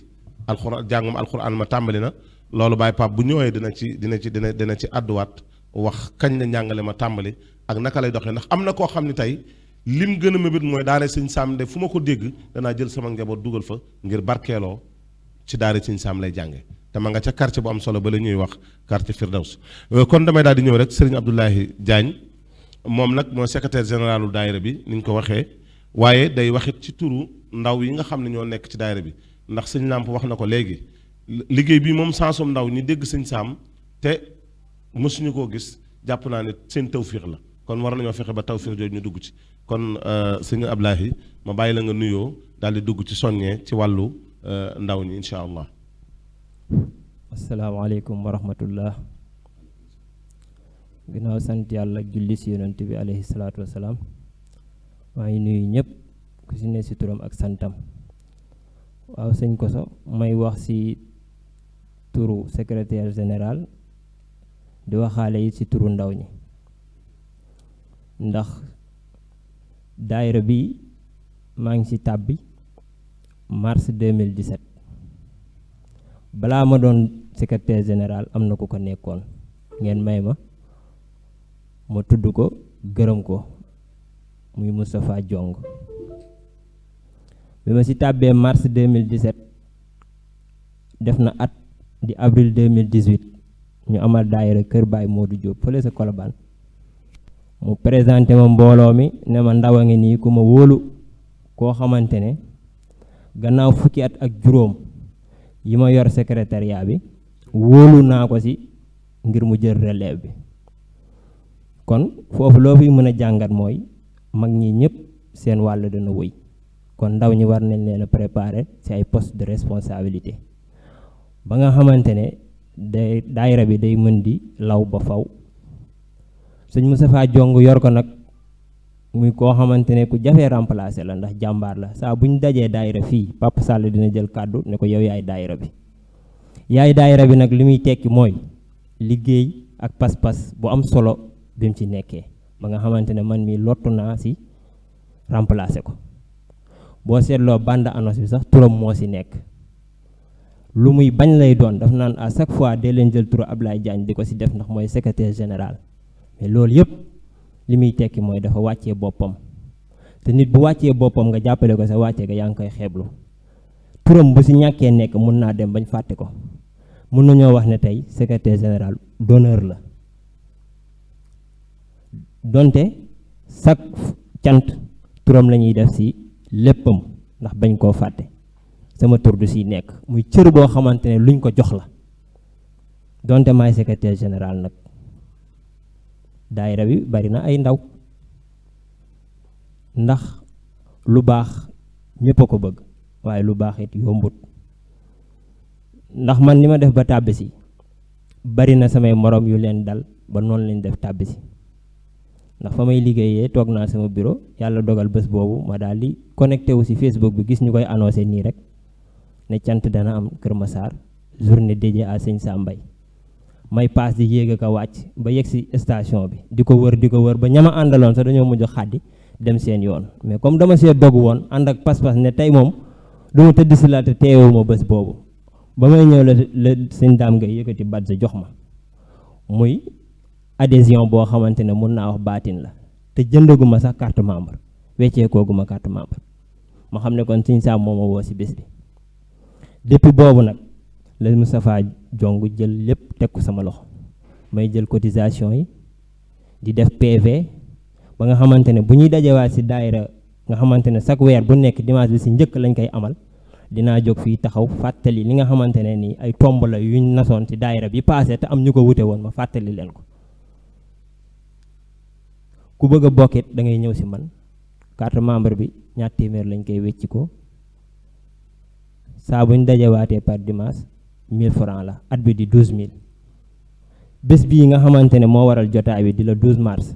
alxuraan jàngum alxuraan ma tàmbali na loolu Baay Pape bu ñëwee dina ci àdduwaat wax kañ la njàngale ma tàmbali ak naka lay doxee ndax am na koo xam ne tey lim gën a mébét mooy daara sëñ Sam de fu ma ko dégg danaa jël sama njaboot dugal fa ngir barkeeloo ci daara sëñ Sam lay jànge te ma nga ca quartier bu am solo ba la ñuy wax quartier Firdaws kon damay daal di ñëw rek sëriñ Abdoulahi Diagne moom nag mooy secrétaire généralu daayira bi ni ñu ko waxee waaye day waxit ci turu ndaw yi nga xam ne ñoo nekk ci daayira bi ndax sëñ Lamp wax na ko léegi liggéey bi moom sansum ndaw ñi dégg sëñ Sam te mësuñu koo gis jàpp naa ne seen tawfiix la kon war nañoo fexe ba tawfiix jooju ñu dugg ci kon sëñ Abdoulahi ma bàyyi la nga nuyoo daal di dugg ci soññee ci wàllu ndaw ñi incha allah. asalaamaaleykum wa rahmatullah. ginnaaw sant yàlla julli si yonent bi alayhi salaatu wasalaam maa ngi nuyu ñëpp ku si ne si turam ak santam. waaw sëñ Koso may wax si turu secrétaire général di waxaale yi ci turu ndaw ñi ndax daayira bi maa ngi ci tàbbi mars 2017 balaa ma doon secrétaire général am na ku ko nekkoon ngeen may ma tudd ko gërëm ko muy Moustapha Diong bi ma ci tàbbee mars 2017 def na at di avril 2018 ñu amal daayira Kër Baay Modou Diop fële sa Colobane mu présenté ma mbooloo mi ne ma ndaw a ngi nii ku ma wóolu koo xamante ne gannaaw fukki at ak juróom yi ma yor secrétariat bi wóolu naa ko ci ngir mu jël relève bi kon foofu loo fi mën a jàngat mooy mag ñi ñëpp seen wàll dana wëy kon ndaw ñi war nañ leen a préparer ci ay poste de responsabilité ba nga xamante ne daayira bi day mën di law ba faw sëñ Moustapha Jong yor ko nag muy koo xamante ne ku jafee remplacer la ndax jàmbaar la saa bu ñu dajee daayira fii Papa Sall dina jël kàddu ne ko yow yaay daayira bi. yaay daayira bi nag li muy tekki mooy liggéey ak pas-pas bu am solo bi mu ci nekkee ba nga xamante ne man mii lottu naa si remplacer ko boo seetloo bande annonce bi sax turam moo si nekk lu muy bañ lay doon daf naan à chaque fois dee leen jël turu Ablaye Diagne di ko si def ndax mooy secrétaire général mais loolu yëpp li muy tekki mooy dafa wàccee boppam te nit bu wàccee boppam nga jàppale ko sa wàccee ga yaa ngi koy xeeblu turam bu si ñàkkee nekk mun naa dem bañ fàtte ko mun nañoo wax ne tey secrétaire général d'honneur la donte chaque cant turam la ñuy def si léppam ndax bañ koo fàtte sama tur du si nekk muy cër boo xamante ne luñ ko jox la donte maay secrétaire général nag daayira bi bari na ay ndaw ndax lu baax ñëpp a ko bëgg waaye lu baax it yombut ndax man ni ma def ba tàbbisi bari na samay morom yu leen dal ba noonu lañ def tàbbisi ndax fa may liggéeyee toog naa sama bureau yàlla dogal bés boobu ma daal di connecté wu si Facebook bi gis ñu koy annoncé nii rek ne cant dana am Kër Massar journée dédiée à Sëñ Sam Mbaye may paas di yéeg ak a wàcc ba yegg si station bi di ko wër ba ñama àndaloon sax dañoo mujj xàddi dem seen yoon mais comme dama see dogg woon ànd ak pas-pas ne tey moom du ma tëdd si la te teewuma bés boobu ba may ñëw la Sëñ Daam ngay yëkkati bat sa jox ma muy adhésion boo xamante ne mun naa wax baatin la te jëndaguma sax carte membre wecceekooguma carte membre ma xam ne kon Sëñ Sam moo ma woo si bés bi depuis boobu nag la Moustapha Jong jël lépp teg ko sama loxo may jël cotisation yi di def PV ba nga xamante ne bu ñuy dajewaat si daayira nga xamante ne chaque weer bu nekk dimanche bi si njëkk lañ koy amal dinaa jóg fii taxaw fàttali li nga xamante ne nii ay tomb la yuñ nasoon si daayira bi passé te am ñu ko wute woon ma fàttali leen ko ku bëgg a bokkit da ngay ñëw si man carte membre bi ñaar téeméer lañ koy wecci ko saa bu ñu dajewaatee par dimanche 1000 francs la at bi di 12000 bés bii nga xamante ne moo waral jotaay bi di la 12 mars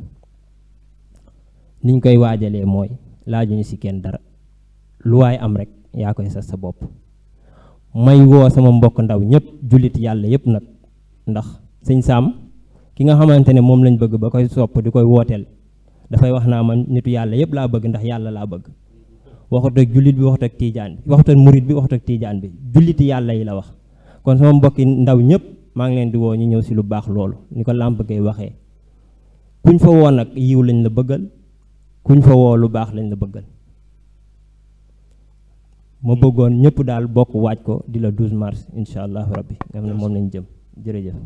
niñ koy waajalee mooy laajuñu si kenn dara lu waay am rek yaa koy sas sa bopp may woo sama mbokk ndaw ñëpp jullit yàlla yëpp nag ndax Sëñ Sam ki nga xamante ne moom lañ bëgg ba koy sopp di koy wooteel dafay wax naa man nitu yàlla yëpp laa bëgg ndax yàlla laa bëgg waxut ak jullit bi waxut ak tiijaan bi waxut ak murit bi waxut ak tiijaan bi julliti yàlla yi la wax kon sama mbokki ndaw ñëpp maa ngi leen di woo ñu ñëw si lu baax loolu ni ko làmp gay waxee kuñ fa woo nag yiw lañ la bëggal kuñ fa woo lu baax lañ la bëggal ma bëggoon ñëpp daal bokk waaj ko di la 12 mars incha allahu rabbi nga xam ne moom lañ jëm jërëjëf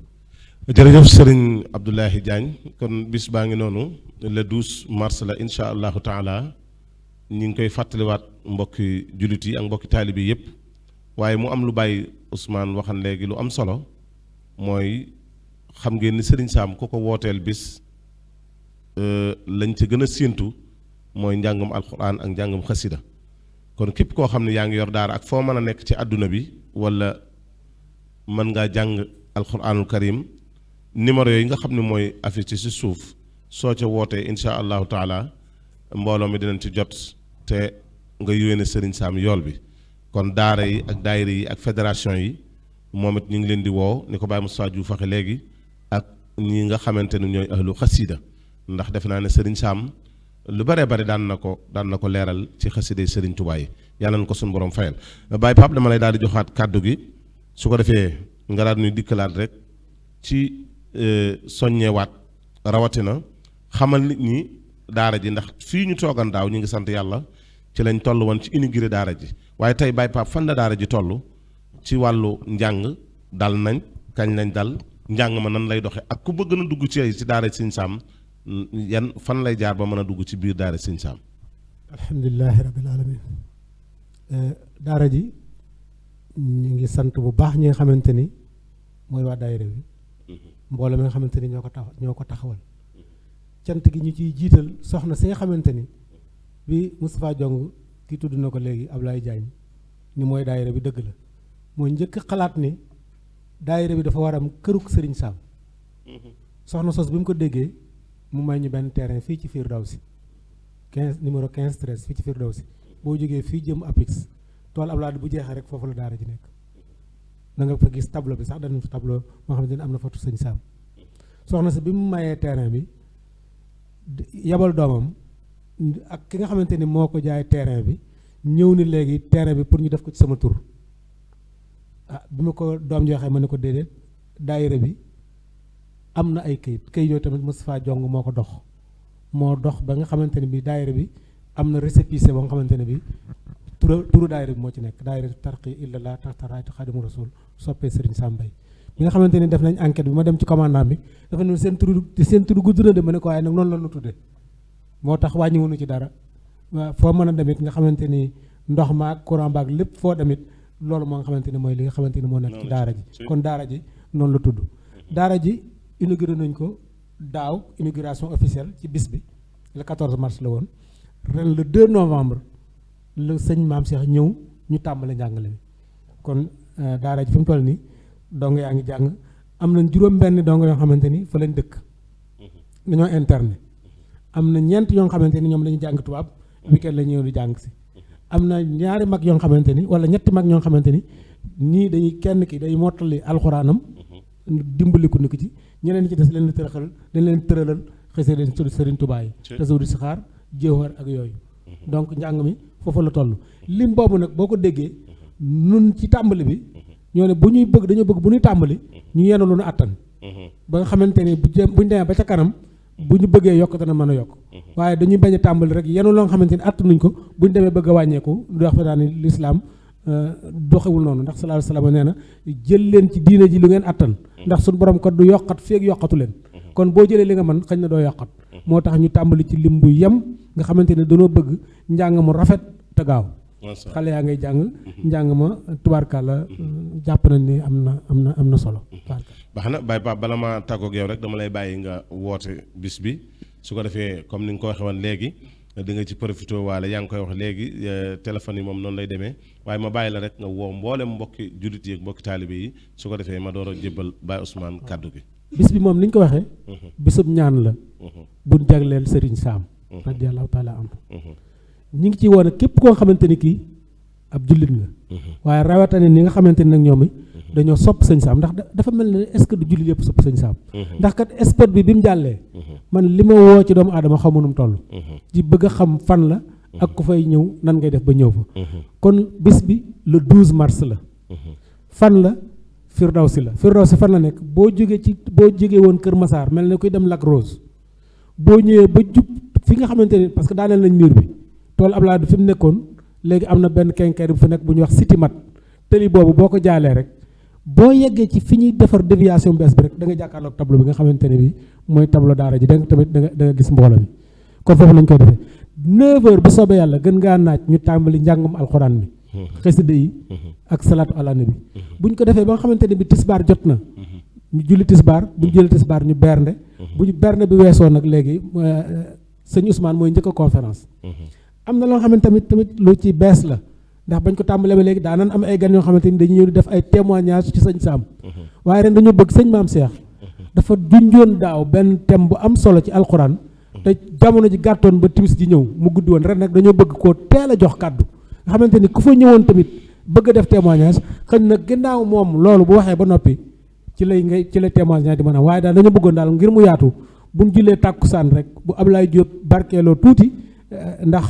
jërëjëf Serigne Abdoulaye Diagne kon bis baa ngi noonu le 12 mars la incha allahu taala ñi ngi koy fàttaliwaat mbokki jullit yi ak mbokki taalibe yi yëpp waaye mu am lu bàyyi Ousmane waxan léegi lu am solo mooy xam ngeen ni Serigne Sam ku ko wooteel bis lañ ca gën a séentu mooy njàngum alquran ak njàngum xasida kon képp koo xam ne yaa ngi yor daara ak foo mën a nekk ci àdduna bi wala mën ngaa jàng alquranul karim numéro yooyu nga xam ne mooy affiché ci suuf soo ca wootee incha allahu taala mbooloo mi dinañ ci jot te nga yéene Serigne Sam yool bi kon daara yi ak daayira yi ak fédération yi moom it ñu ngi leen di woo ni ko Baye Moustapha Diouf waxe léegi ak ñi nga xamante ne ñooy ahlu xasida ndax defe naa ne Serigne Sam lu bëree bëri daan na ko leeral ci xasida Serigne Touba yi yàlla na ko suñu borom fayal Baye Pape dama lay daal di joxaat kàddu gi su ko defee nga daal ñuy dikkalaat rek ci soññewaat rawatina xamal nit ñi daara ji ndax fii ñu toogan daaw ñu ngi sant yàlla ci lañ toll woon ci inauguré daara ji waaye tey Baye Pape fan la daara ji toll ci wàllu njàng dal nañ kañ lañ dal njàng ma nan lay doxe ak ku bëgg na dugg ci daara Sëñ Sam yan fan lay jaar ba mën a dugg ci biir daara Sëñ Sam. alhamdulilahi rabbil alamin daara ji ñu ngi sant bu baax ñi nga xamante ni mooy waa daayira bi mbooloo mi nga xamante ni ñoo ko taxawal cant gi ñu ciy jiital soxna si nga xamante ni bi Moustapha Jong ki tudd na ko léegi Ablaye Diagne ni mooy daayira bi dëgg la mooy njëkk xalaat ni daayira bi dafa war am këruk Serigne Sam soxna sos bi mu ko déggee mu may ñu benn terrain fii ci Firdawsi 15 numéro 15 13 fii ci Firdawsi boo jógee fii jëm Apix tool Ablaye bu jeexee rek foofu la daara ji nekk da nga fa gis tableau bi sax dañu fa tableau moo xamante ne am na foto sëñ Sam soxna si bi mu mayee terrain bi yabal doomam ak ki nga xamante ni moo ko jaay terrain bi ñëw ni léegi terrain bi pour ñu def ko ci sama tur bi ma ko doom joxee ma ne ko déedéet daayira bi am na ay këyit yooyu tamit Moustapha Jong moo ko dox ba nga xamante ne bi daayira bi am na récépissé ba nga xamante ne bi turu daayira bi moo ci nekk daayira tarqi illallah taxtaraati xaadimu rasul soppee Serigne Sam Mbaye bi nga xamante ni def nañ enquête bi ma dem ci commandant bi dafa ne seen turu gudd na de ma ne ko waaye nag noonu la ñu tudde moo tax wàññiwuñu ci dara waaw foo mën a demit nga xamante ni ndox maag courant baag lépp foo demit loolu moo nga xamante ni mooy li nga xamante ni moo nekk ci daara ji kon daara ji noonu la tudd daara ji inauguré nañ ko daaw inauguration officielle ci bis bi le 14 mars la woon ren le 2 novembre le sëñ Maam Cheikh ñëw ñu tàmbale njàngale mi kon daara ji fi mu toll nii dong yaa ngi jàng am nañ juróom-benn dong yoo xamante ni fa lañ dëkk dañoo interne am na ñeent yoo xamante ni ñoom dañuy jàng tubaab weekend la ñëw di jàng si am na ñaari mag yoo xamante ni wala ñetti mag ñoo xamante ni ñii dañuy kenn ki day mottali alxuraanam dimbaliku ni ko ci ñeneen ñi ci des leen di tëralal dañ leen tëralal xëy leen tudd Serigne Touba yi tasawudi si xaar jéewar ak yooyu donc njàng mi foofu la toll lim boobu nag boo ko déggee nun ci tàmbali bi ñoo ne dañoo bëgg bu ñuy tàmbali ñu yenu lu nu àttan ba nga xamante ni buñ demee ba ca kanam bu ñu bëggee yokk dana mën a yokk waaye dañuy bañ a tàmbali rek yenu loo nga xamante ni àttanuñ ko bu ñu demee bëgg a wàññeeku du wax fa daal ni lislaam doxewul noonu ndax sallallahu alayhi wasallam nee na jël leen ci diine ji lu ngeen àttan ndax suñu borom kat du yokkat feeg yokkatu leen kon boo jëlee li nga mën xëy na doo yokkat moo tax ñu tàmbali ci lim bu yem nga xamante ne dañoo bëgg njàng mu rafet te gaaw xale yaa ngay jàng njàng ma tubaarkàlla jàpp nañ ni am na solo baax na Baye Pape bala ma tàggoog yow rek dama lay bàyyi nga woote bis bi su ko defee comme ni nga ko waxee woon léegi di nga ci profité waale yaa ngi koy wax léegi téléphone yi moom noonu lay demee waaye ma bàyyi la rek nga woo mboolem mbokki jullit yi ak mbokki taalibe yi su ko defee ma door a jébbal Baye Ousmane kàddu gi bis bi moom ni ñu ko waxee bisub ñaan la bu jagleel Serigne Sam radiyallahu taala anhu ñi ngi ci woon képp koo xamante ni kii ab jullit nga waaye rawatina ni nga xamante ni nag ñoom dañoo sopp sëñ Sam ndax dafa mel ne est-ce que du jullit yëpp sopp sëñ Sam ndax kat sport bi mu jàllee man li ma woo ci doomu aadama xamu nu mu toll ci bëgg a xam fan la ak ku fay ñëw nan ngay def ba ñëw fa kon bis bi le 12 mars la fan la Firdawsi fan la nekk boo jógee woon Kër Massar mel ne kuy dem Lac Rose boo ñëwee ba jub fi nga xamante ni parce que daaneel nañ miir bi tool Ablaye du fi mu nekkoon léegi am na benn kenkeer bu fa nekk bu ñuy wax City Mat tëli boobu boo ko jaalee rek boo yeggee ci fi ñuy defar déviation bees bi rek da nga jàkkaarloog tableau bi nga xamante ne bi mooy tableau daara ji da nga tamit da nga gis mbooloo mi kon foofu lañ koy defee 9h bu soobee yàlla gën ngaa naaj ñu tàmbali njàngum alxuraan mi xasida yi ak salaatu ala nabi buñ ko defee ba nga xamante ne bi tisbaar jot na ñu julli tisbaar bu ñu julli tisbaar ñu bernde bu ñu bernde bi weesoo nag léegi sëñ Ousmane mooy njëkk a conférence am na loo xamante tamit lu ci bees la ndax bañ ko tàmbalee ba léegi daanan am ay gan yoo xamante ni dañuy ñëw di def ay témoignage ci sëñ Sam waaye ren dañoo bëgg sëñ Maam Cheikh dafa junjoon daaw benn thème bu am solo ci alxuraan te jamono ji gàttoon ba timis ji ñëw mu guddi woon ren nag dañoo bëgg koo teel a jox kàddu nga xamante ni ku fa ñëwoon tamit bëgg a def témoignage xëy na ginnaaw moom loolu bu waxee ba noppi ci lay témoignage di mën a waaye daal dañoo bëggoon daal ngir mu yaatu bu ñu jullee tàkkusaan rek bu Ablaye Diop barkeeloo tuuti ndax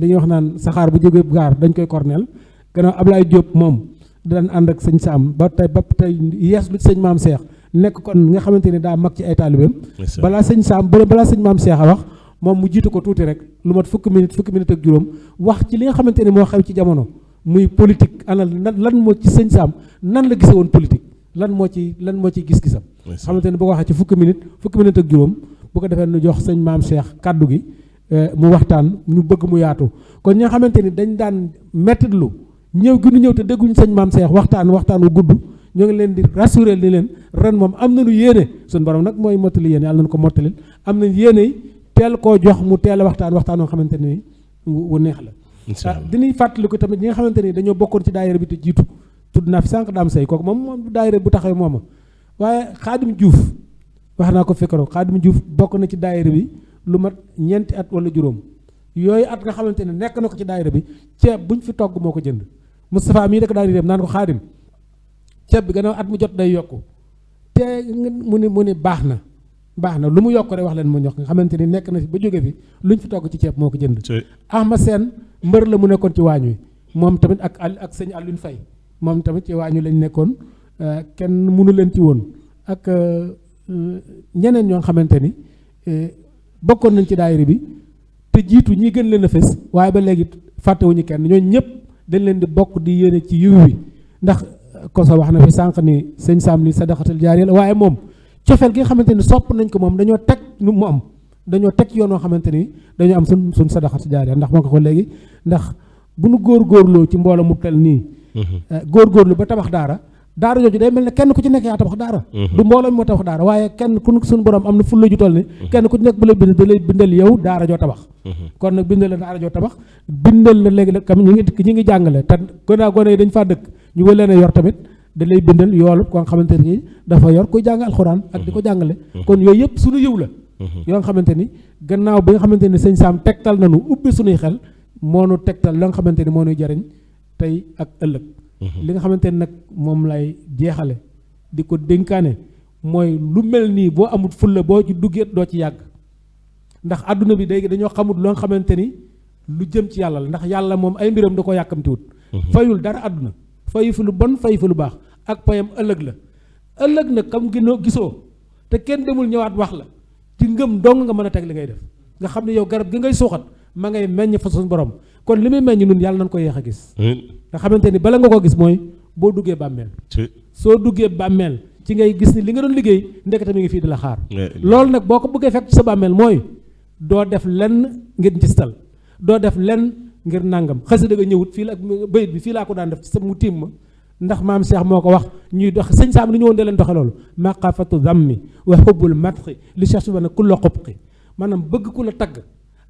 dañuy wax naan saxaar bu jógee gaar dañ koy corneel gannaaw Ablaye Diop moom daan ànd ak sëñ Sam ba tey yees lu sëñ Maam Cheikh nekk kon nga xamante ni daa mag ci ay taalibeem balaa sëñ Sam balaa sëñ Maam Cheikh a wax moom mu jiitu ko tuuti rek lu mat fukki minute ak juróom wax ci li nga xamante ni moo xew ci jamono muy politique ana lan moo ci sëñ Sam nan la gise woon politique lan moo ci gis-gisam xamante ni boo ko waxee ci fukki minute ak juróom bu ko defee nu jox sëñ Maam Cheikh kàddu gi mu waxtaan ñu bëgg mu yaatu kon ñi nga xamante ni dañ daan mettitlu ñëw gi ñu ñëw te dégguñu sëñ Maam Cheikh waxtaan wu gudd ñoo ngi leen di rassurer ni leen ren moom am nañu yéene suñu borom nag mooy mottali yéene yàlla nañu ko mottalil am nañ yéene teel koo jox mu teel a waxtaan woo xamante ni wu neex la dinañ fàttali ko tamit ñi nga xamante ni dañoo bokkoon ci daayira bi te jiitu tudd naa fi sànq daam say kooku moom daayira bu taxawee mooma waaye Xaadim Diouf wax naa ko fekkaro Xaadim Juuf bokk na ci daayira bi lu mat ñeenti at wala juróom yooyu at nga xamante ne nekk na ko ci daayira bi ceeb buñ fi togg moo ko jënd Moustapha mii rek daal di dem naan ko Xaadim ceeb bi gannaaw at mu jot day yokku te mu ni baax na lu mu yokk rek wax leen mu ñox nga xamante ni nekk na fi ba jóge fi luñ fi togg ci ceeb moo ko jënd Ahmad Seen mbër la mu nekkoon ci waañ wi moom tamit ak sëñ Alioune Faye moom tamit ci waañ wi lañ nekkoon kenn mënu leen ci woon ak ñeneen ñoo xamante ni bokkoon nañ ci daayira bi te jiitu ñi gën leen a fës waaye ba léegi fàttewuñu kenn ñooñu ñëpp dañ leen di bokk di yéene ci yiw wi ndax koso wax na fi sànq ni sëñ Sam ni sadaqatul jaariya la waaye moom cofeel gi nga xamante ni sopp nañ ko moom dañoo teg nu mu am dañoo teg yoon woo xamante ni dañoo am suñ sadaqatul jaariya ndax moo ko léegi ndax bu nu góorgóorloo ci mbooloo mu tel nii góorgóorlu ba tabax daara jooju day mel ne kenn ku ci nekk yaa tabax daara du mbooloo mi moo tabax daara waaye kenn ku suñu borom am na fulla ju toll ni kenn ku ci nekk bu la bind da lay bindal yow daara joo tabax kon nag bindal la daara joo tabax bindal la léegi nag kam ñi ngi jàngale te gone yi dañ faa dëkk ñu ko leen a yor tamit da lay bindal yoolu ko nga xamante ni dafa yor kuy jàng alxuraan ak di ko jàngale kon yooyu yëpp suñu yiw la yoo nga xamante ni gannaaw bi nga xamante ni sëñ Sam tegtal nañu ubbi suñuy xel moo nu tegtal la nga xamante ni moo nuy jariñ tey ak ëllëg li nga xamante ni nag moom lay jeexale di ko dénkaane mooy lu mel nii boo amul fulla boo ci duggee doo ci yàgg ndax àdduna bi léegi dañoo xamut loo nga xamante ni lu jëm ci yàlla la ndax yàlla moom ay mbiram da ko yàkkamtiwut fayul dara àdduna fayu fi lu bon fayu fi lu baax ak payam ëllëg la ëllëg nag kam gisoo te kenn demul ñëwaat wax la ci ngëm dong nga mën a teg li ngay def nga xam ne yow garab gi ngay suuxat ma ngay meññ fa suñu borom kon li muy meññ nun yàlla nañ ko yéex a gis nga xamante ni bala nga ko gis mooy boo duggee bàmmeel soo duggee bàmmeel ci ngay gis ni li nga doon liggéey ndekete mi ngi fii di la xaar loolu nag boo ko bëggee fekk ci sa bàmmeel mooy doo def lenn ngir njistal doo def lenn ngir nàngam xasida ga ñëwut fii la bayit bi fii laa ko daan def ci sa mu tiim ma ndax maam Cheikh moo ko wax ñuy dox sëñ Sam li ñëwoon de leen doxe loolu maqafatu dammi wa xubbul matxi li cherche ba ne ku la xubqi maanaam bëgg ku la tagg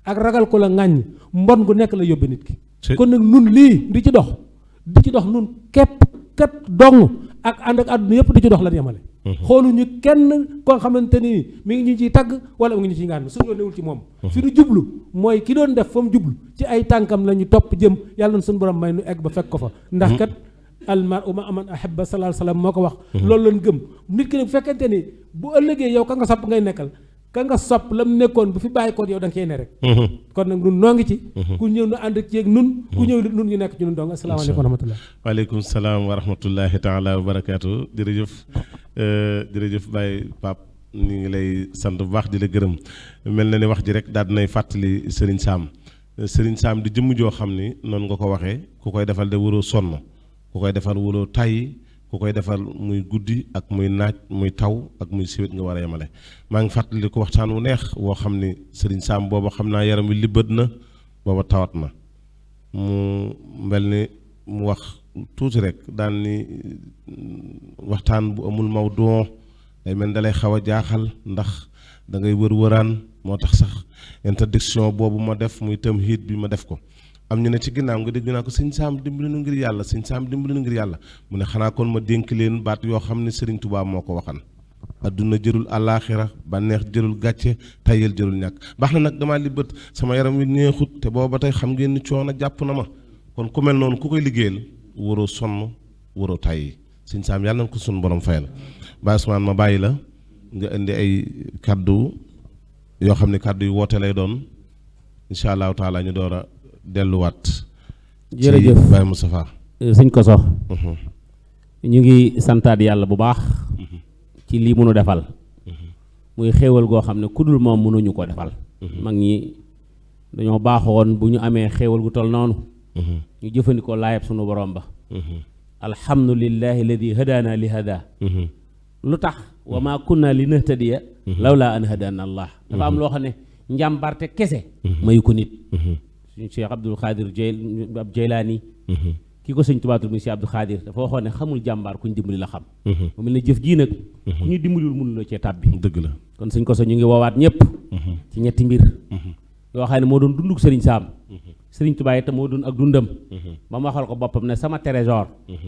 ak ragal ko la ŋàññ mbon gu nekk la yóbbe nit ki kon nag nun lii di ci dox nun képp kat dong ak ànd ak àdduna yëpp di ci dox lan yemale xooluñu kenn koo xamante ni mi ngi ñu ciy tagg wala mu ngi ñu ciy ngaan suñu yoon newul ci moom fi nu jublu mooy ki doon def fa mu jublu ci ay tànkam la ñu topp jëm yàlla na suñu borom may nu egg ba fekk ko fa ndax kat almar'u ma'a man ahabba sallallahu alayhi wasallam moo ko wax loolu lañ gëm nit ki nag bu fekkente ni bu ëllëgee yow ka nga sopp ngay nekkal ka nga sopp la mu nekkoon bu fi bàyyi koon yow da nga cee ne rek kon nag nun noo ngi ci ku ñëw nu ànd ci ak nun ku ñëw nun ñu nekk ci nun dong asalaamaaleykum wa rahmatullah waaleykum salaam wa rahmatullahi taala wa barakaatu jërëjëf Baye Pape ñu ngi lay sant bu baax di la gërëm mel na ni wax ji rek daal dinay fàttali Serigne Sam di jëmm joo xam ni noonu nga ko waxee ku koy defal de waroo sonn ku koy defal waroo tàyyi ku koy defal muy guddi ak muy naaj muy taw ak muy siwét nga war a yemale maa ngi fàttali ko waxtaan wu neex woo xam ni Serigne Sam booba xam naa yaram wi libbët na booba tawat na mu mel ni mu wax tuuti rek daan ni waxtaan bu amul mawduu day mel da lay xaw a jaaxal ndax da ngay wëraan moo tax sax interdiction boobu ma def muy tamhiid bi ma def ko am ñu ne ci ginnaaw nga dégg naa ko sëñ Sam dimbali nu ngir yàlla sëñ Sam dimbali nu ngir yàlla mu ne xanaa kon ma dénk leen baat yoo xam ne Serigne Touba moo ko waxan adduna jërul àllaaxira bànneex jërul gàcce tayel jërul ñàkk baax na nag damaa li bët sama yaram wi neexut te booba tey xam ngeen ni coono jàpp na ma kon ku mel noonu ku koy liggéeyal waroo sonn waroo tayyi sëñ Sam yàlla na ko suñu borom fayal Baye Ousmane ma bàyyi la nga indi ay kaddu yoo xam ne kaddu yu woote lay doon incha allahu taala ñu door a delluwaat. jërëjëf Baye Moustapha sëñ Koso ñu ngi santaat yàlla bu baax ci lii mënu defal muy xéewal goo xam ne ku dul moom mënuñu ko defal mag ñi dañoo baaxoon bu ñu amee xéewal gu toll noonu ñu jëfandikoo laayab sunu borom ba alhamdulillahi alladi hadaana li hada lu tax wa ma kunna li nahtadiya lawla an hadaana allah dafa am loo xam ne njàmbarte kese mayu ko nit suñu Cheikh Abdul Xaadir Jeylaani ki ko sëñ tubaatul muy Cheikh Abdul Xaadir dafa waxoon ne xamul jàmbaar kuñ dimbali la xam mu mel ne jëf jii nag ku ñu dimbaliwul mënuloo cee tàbbi dëgg la kon sëñ Koso ñu ngi woowaat ñëpp ci ñetti mbir yoo xam ne moo doon dunduk Serigne Sam Serigne Touba itam moo doon ak dundam ba mu waxal ko boppam ne sama trésor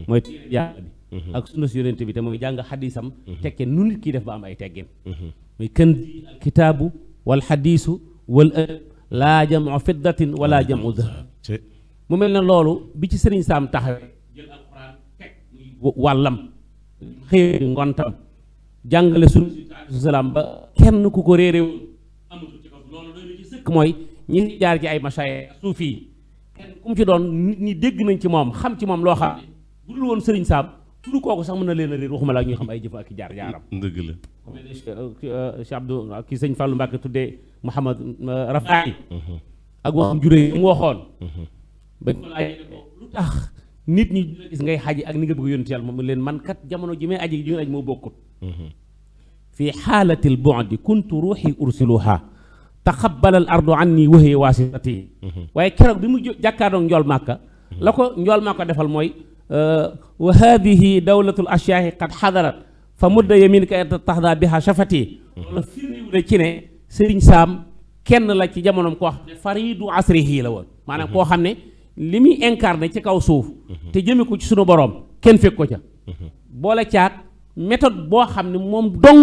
mooy yàlla bi ak sunna si yonent bi te mooy jàng xadisam tekkee nu nit kii def ba am ay teggin muy kanzi al kitaabu wal xadiisu wal adab laa jamu fiddatin wala jamu dahab mu mel ne loolu bi ci sëriñ Saam taxawee jël alxuraan teg muy wàllam xëy ngontam jàngale sunu salaam ba kenn ku ko réeréewul amatul ci kaw loolu doy na ci sëkk mooy ñi jaar ci ay masaayix suufi yi kenn ku mu ci doon nit ñi dégg nañ ci moom xam ci moom loo xam ne bu dul woon sëriñ Saam tudd kooku sax mën na leen a réer waxuma la ñuy xam ay jëf ak i jaar jaaram dëgg la ku mel ne Cheikh Abdou ki sëñ Fallou Mbacke tuddee Mouhamad Rafaay ak waxam juré mu waxoon ba ko laaj lu tax nit ñi gis ngay xaji ak ni nga bëgg yónni yàlla moom leen man kat jamono ji may aji ji may aji moo bokkut fi xaalatil bu'di kuntu ruuxi ursiluha taxabbala al ardu anni wa hiya waasitati waaye keroog bi mu jàkkaarloog njool màkka la ko njool màkka defal mooy wa haadihi dawlatul ashyaahi qad xadarat fa mudda yaminika taxda biha shafati loolu firnde ci ne Sëriñ Saam kenn la ci jamonoom koo xam ne faridu asrihi la woon maanaam koo xam ne li muy incarné ci kaw suuf te jëme ko ci sunu boroom kenn fekk ko ca boole caat méthode boo xam ne moom dong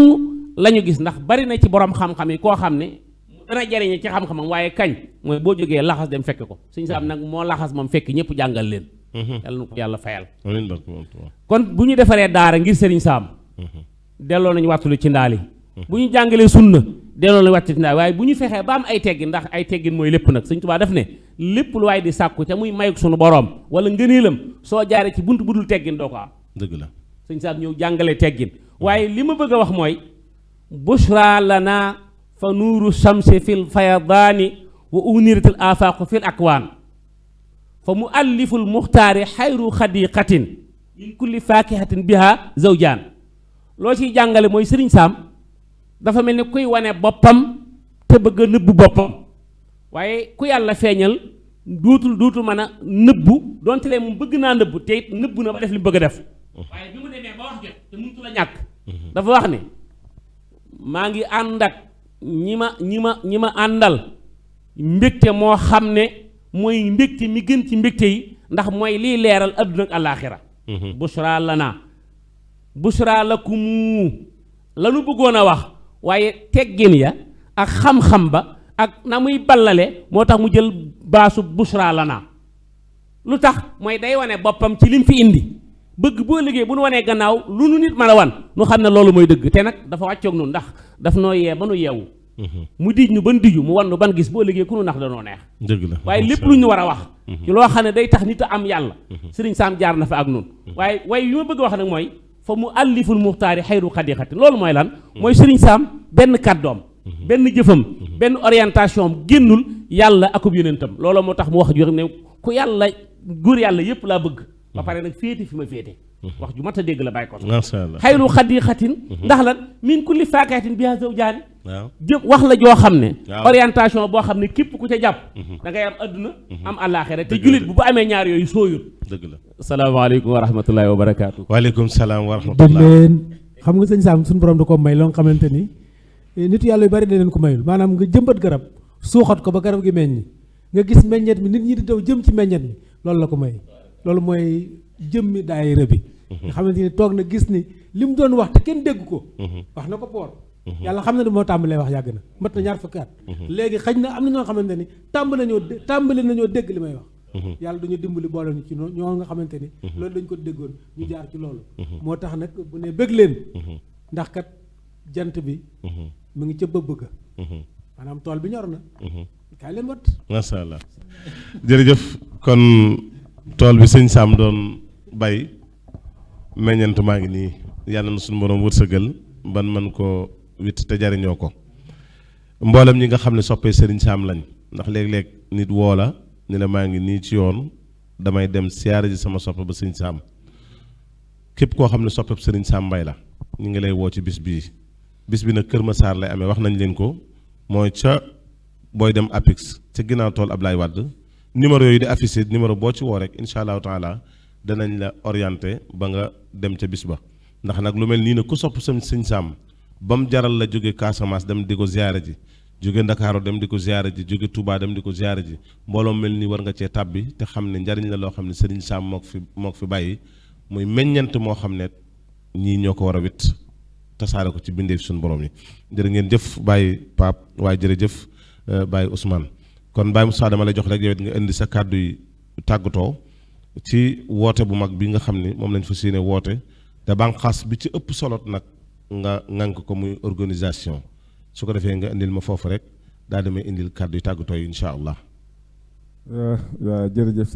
la ñu gis ndax bari na ci borom xam-xam yi koo xam ne dana jariñe ci xam-xamam waaye kañ mooy boo jógee laxas dem fekk ko Sëriñ Saam nag moo laxas moom fekk ñëpp jàngal leen yàlla na ko yàlla fayal kon bu ñu defaree daara ngir Sëriñ Saam delloo nañu wàttulu ci ndaali bu ñu jàngalee sunna delloo nañu wàttulu ci ndaali waaye bu ñu fexee ba am ay teggin ndax ay teggin mooy lépp nag Sëriñ Tuubaa def ne lépp lu waaye di sàkku te muy mayuk sunu boroom wala ngëneelam soo jaaree ci bunt bu dul teggin doo ko am dëgg la Sëriñ Saam ñëw jàngalee teggin waaye li ma bëgg a wax mooy bushra lana fa nuuru shamsi fil fayadaani wa uniratil afaqu fil akwaan fa mualliful muxtaari xayru xadiqatin min kulli faakihatin biha zawjaan loo ciy jàngale mooy Sëriñ Saam dafa mel ni kuy wane boppam te bëgg a nëbbu boppam waaye ku yàlla feeñal duutul mën a nëbbu donte lee moom bëgg naa nëbbu te it nëbbu na ba def li mu bëgg a def waaye bi mu demee ba wax jot te mënutu la ñàkk dafa wax ne maa ngi ànd ak ñi ma àndal mbégte moo xam ne mooy mbégte mi gën ci mbégte yi ndax mooy liy leeral adduna ak alaaxira bushra lana bushra lakumu lanu bëggoon a wax waaye teggin ya ak xam-xam ba ak na muy ballale moo tax mu jël baasu bushra lana lu tax mooy day wane boppam ci lim fi indi bëgg boo liggéey bu nu wanee gannaaw lu nu nit mën a wan nu xam ne loolu mooy dëgg te nag dafa wàccoog noonu ndax daf noo yee ba nu yeewu mu dij ñu ban diju mu wan nu ban gis boo liggéey ku nu nax danoo neex dëgg la waaye lépp lu ñu war a wax ci loo xam ne day tax nit a am yàlla Sëriñ Saam jaar na fa ak noonu waaye yu ma bëgg a wax nag mooy fa mu alliful muxtaari xayru xadiqati loolu mooy lan mooy Sëriñ Saam benn kàddoom benn jëfam benn orientation génnul yàlla akub yonentam loolu moo tax mu wax ju ne ku yàlla góor yàlla yépp laa bëgg ba pare nag féete fi ma féete wax ju mat a dégg la bàyyi ko xayru xadiqatin ndax lan min kulli faakatin biha zawjaani jëf wax la joo xam ne orientation boo xam ne képp ku ca jàpp da ngay am adduna am àllaaxira te jullit bu amee ñaar yooyu sooyul dëgg la asalaamaaleykum wa rahmatullahi wa barakaatu waaleykum salaam wa dégg rahmatullah leen xam nga Sëñ Saam suñu borom da ko may loo nga xamante ni nit yàlla yu bari da leen ko mayul maanaam nga jëmbat garab suuxat ko ba garab gi meññ nga gis meññet mi nit ñi di daw jëm ci meññet mi loolu la ko may loolu mooy jëmmi daayira bi nga xamante ni toog na gis ni li mu doon wax te kenn dégg ko wax na ko poor yàlla xam na ne moo tàmbalee wax yàgg na mat na ñaar fukki at léegi xëy na am na ñoo xamante ni tàmbali nañoo dégg li may wax yàlla dañu dimbali boole ñu ci ñoo nga xamante ni loolu dañ ko déggoon ñu jaar ci loolu moo tax nag bu ne bëgg leen ndax kat jant bi mu ngi ca bëbb ga maanaam tool bi ñor na kaay leen wat masha Allah jërëjëf kon tool bi Sëñ Saam doon bay meññant maa ngi nii yàlla na suñu borom wërsëgal ban man ko witt te jariñoo ko mboolem ñi nga xam ne soppee Sëriñ Saam lañ ndax léeg-léeg nit woo la ni la maa ngi nii ci yoon damay dem siyaare ji sama soppe ba Sëriñ Saam képp koo xam ne soppeb Sëriñ Saam Mbay la ñu ngi lay woo ci bis bi nag Kër Masaar lay amee wax nañ leen ko mooy ca booy dem APIX ca ginnaaw tool Ablaye Wade numéro yooyu di affiché numéro boo ci woo rek incha allahu taala danañ la orienté ba nga dem ca bis ba ndax nag lu mel nii ne ku sopp Sëñ Saam ba mu jaral la jóge Casamance dem di ko ziyaare ji jóge Ndakaaru dem di ko ziyaare ji jóge Touba dem di ko ziyaare ji mbooloo mel nii war nga cee tàbbi te xam ne njariñ la loo xam ne Sëriñ Saam moo ko fi bàyyi muy meññant moo xam ne ñii ñoo ko war a witt tasaare ko ci bindeef suñu borom yi. jërë ngeen jëf Baye Pape waaye jërëjëf Baye Ousmane kon Baye Moussa dama lay jox rek yow it nga indi sa kàddu yi tàggatoo ci woote bu mag bi nga xam ni moom lañ fas yéene woote te bànqaas bi ci ëpp solo nag nga ŋànk ko muy organisation su ko defee nga indil ma foofu rek daal di may indil kàddu yi tàggatoo yi incha allah. waaw jërëjëf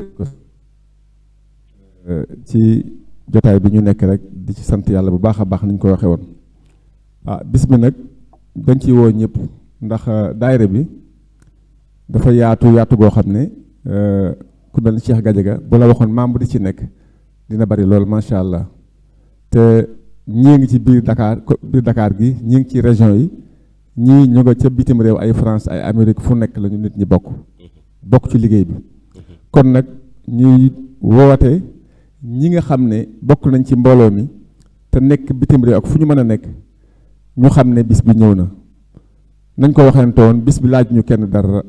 ci jotaay bi ñu nekk rek di ci sant yàlla bu baax a baax ni ñu ko waxee woon bis bi nag dañ ciy woo ñëpp ndax daayira bi dafa yaatu goo xam ne ku mel ni Cheikh Gadiaga bu la waxoon membre di ci nekk dina bari lool macha allah te ñii ngi ci biir Dakar gi ñii ngi ci région yi ñii ñu nga ca bitim réew ay France ay Amérique fu nekk la ñu nit ñi bokk ci liggéey bi kon nag ñuy woote ñi nga xam ne bokk nañ ci mbooloo mi te nekk bitim réew ak fu ñu mën a nekk ñu xam ne bis bi ñëw na nañ ko waxante woon bis bi laaj ñu kenn dara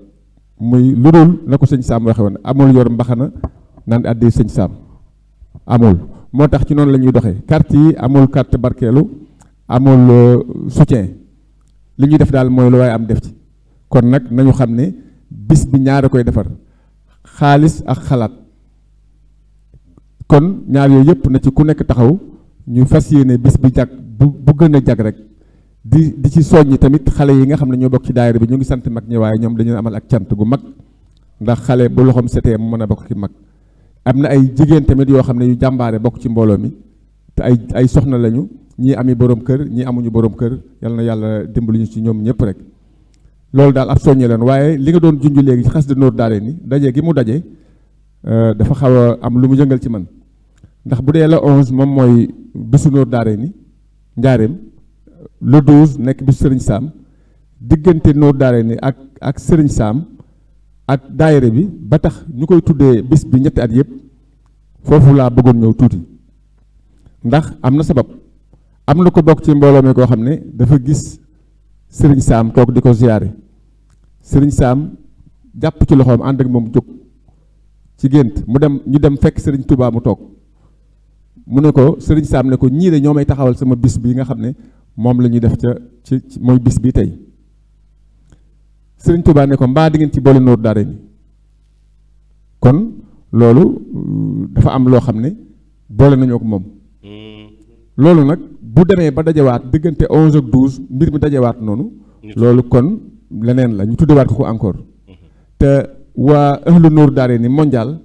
muy lu dul na ko sëñ Saam waxe woon amul yor mbaxana naan addi sëñ Saam amul moo tax ci noonu la ñuy doxee carte yi amul carte barkeelu amul soutien li ñuy def daal mooy lu waaye am def ci kon nag nañu xam ne bis bi ñaar a koy defar xaalis ak xalaat kon ñaar yooyu yëpp na ci ku nekk taxaw ñu fas yéene bis bi jag bu gën a jag rek di ci soññi tamit xale yi nga xam ne ñoo bokk ci daayira bi ñu ngi sant mag ñi waaye ñoom dañu amal ak cant gu mag ndax xale bu loxoom setee mu mën a bokk ci mag am na ay jigéen tamit yoo xam ne yu jàmbaare bokk ci mbooloo mi te ay soxna lañu ñii ami borom kër ñii amuñu borom kër yal na yàlla dimbali ñu ci ñoom ñëpp rek loolu daal ab soññe leen waaye li nga doon junj léegi ci Xasida Noor Daarayni daje gi mu daje dafa xaw a am lu mu jëngal ci man ndax bu dee la 11 moom mooy bisu Noor Daarayni njaareem le 12 nekk bisu Sëriñ Saam diggante Noor Daarayni ak Sëriñ Saam ak daayira bi ba tax ñu koy tuddee bis bi ñetti at yëpp foofu laa bëggoon ñëw tuuti ndax am na sabab am na ko bokk ci mbooloo mi koo xam ne dafa gis Sëriñ Saam toog di ko ziyaare Sëriñ Saam jàpp ci loxoom ànd ak moom jóg ci gént ñu dem fekk Sëriñ Tuubaa mu toog mu ne ko Sëriñ Saam ne ko ñii de ñoo may taxawal sama bis bi nga xam ne moom la ñuy def ci mooy bis bi tey Sëriñ Tuubaa ne ko mbaa di ngeen ci boole Noor Daarayni kon loolu dafa am loo xam ne boole nañoo ko moom loolu nag bu demee ba dajewaat diggante 11 ak 12 mbir mi dajewaat noonu loolu kon leneen la ñu tuddewaat ko encore te waa ahlu Noor Daarayni mondial